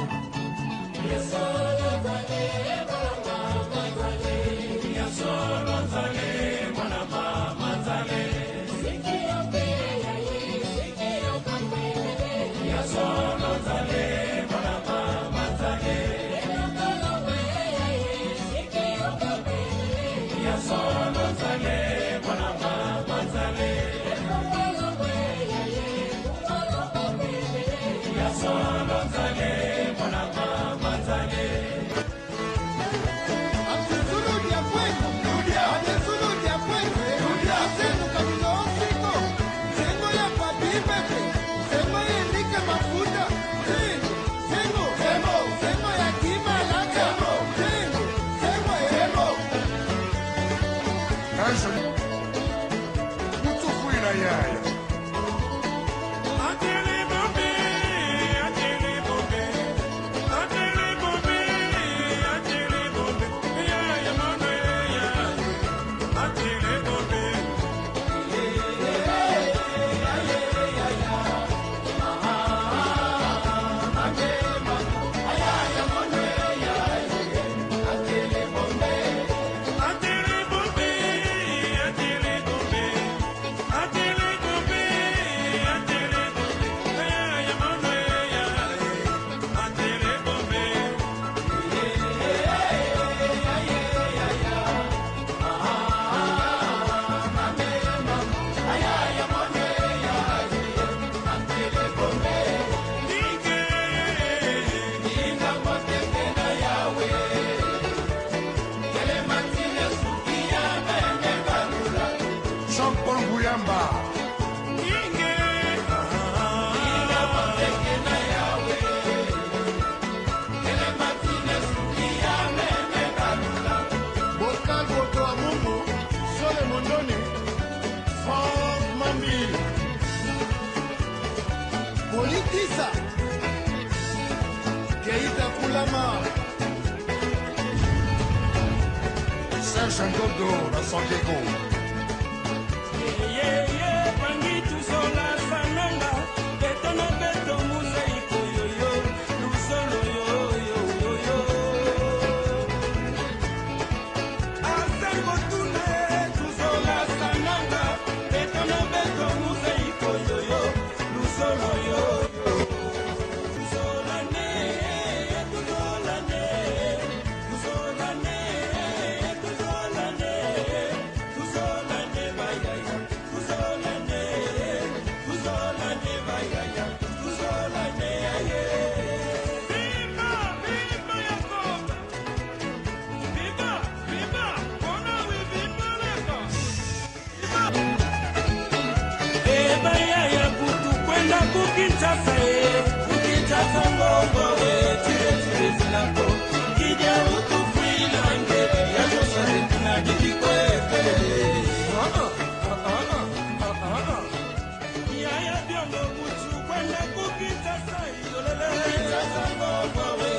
Keita Kulama. Serge Ndodo na San Diego. Ye, ye, ye, pangi tuzola sananga, beto na beto muzeyi koyoyo, luzolo yo, yo, yo, yo. Arsène Botuna, eh, tuzola sananga, beto na beto muzeyi koyoyo, luzolo yo, yo. Tuzolane, tuzolane, tuzolane, tuzolane, tuzolane, bayaya, tuzolane, tuzolane, bayaya, tuzolane, aye. Viva, viva ya Kongo! Viva, viva, bona wi viva leka. Viva. E bayaya kutu kwenda ku Kinshasa, e, ku Kinshasa ngongo, e, tire, tire, zila ko. Kidia utu fwila nge, ya josa de kuna didi kwete. Yaya Biongo kutu kwenda ku Kinshasa, yolele. Kinshasa ngongo, e,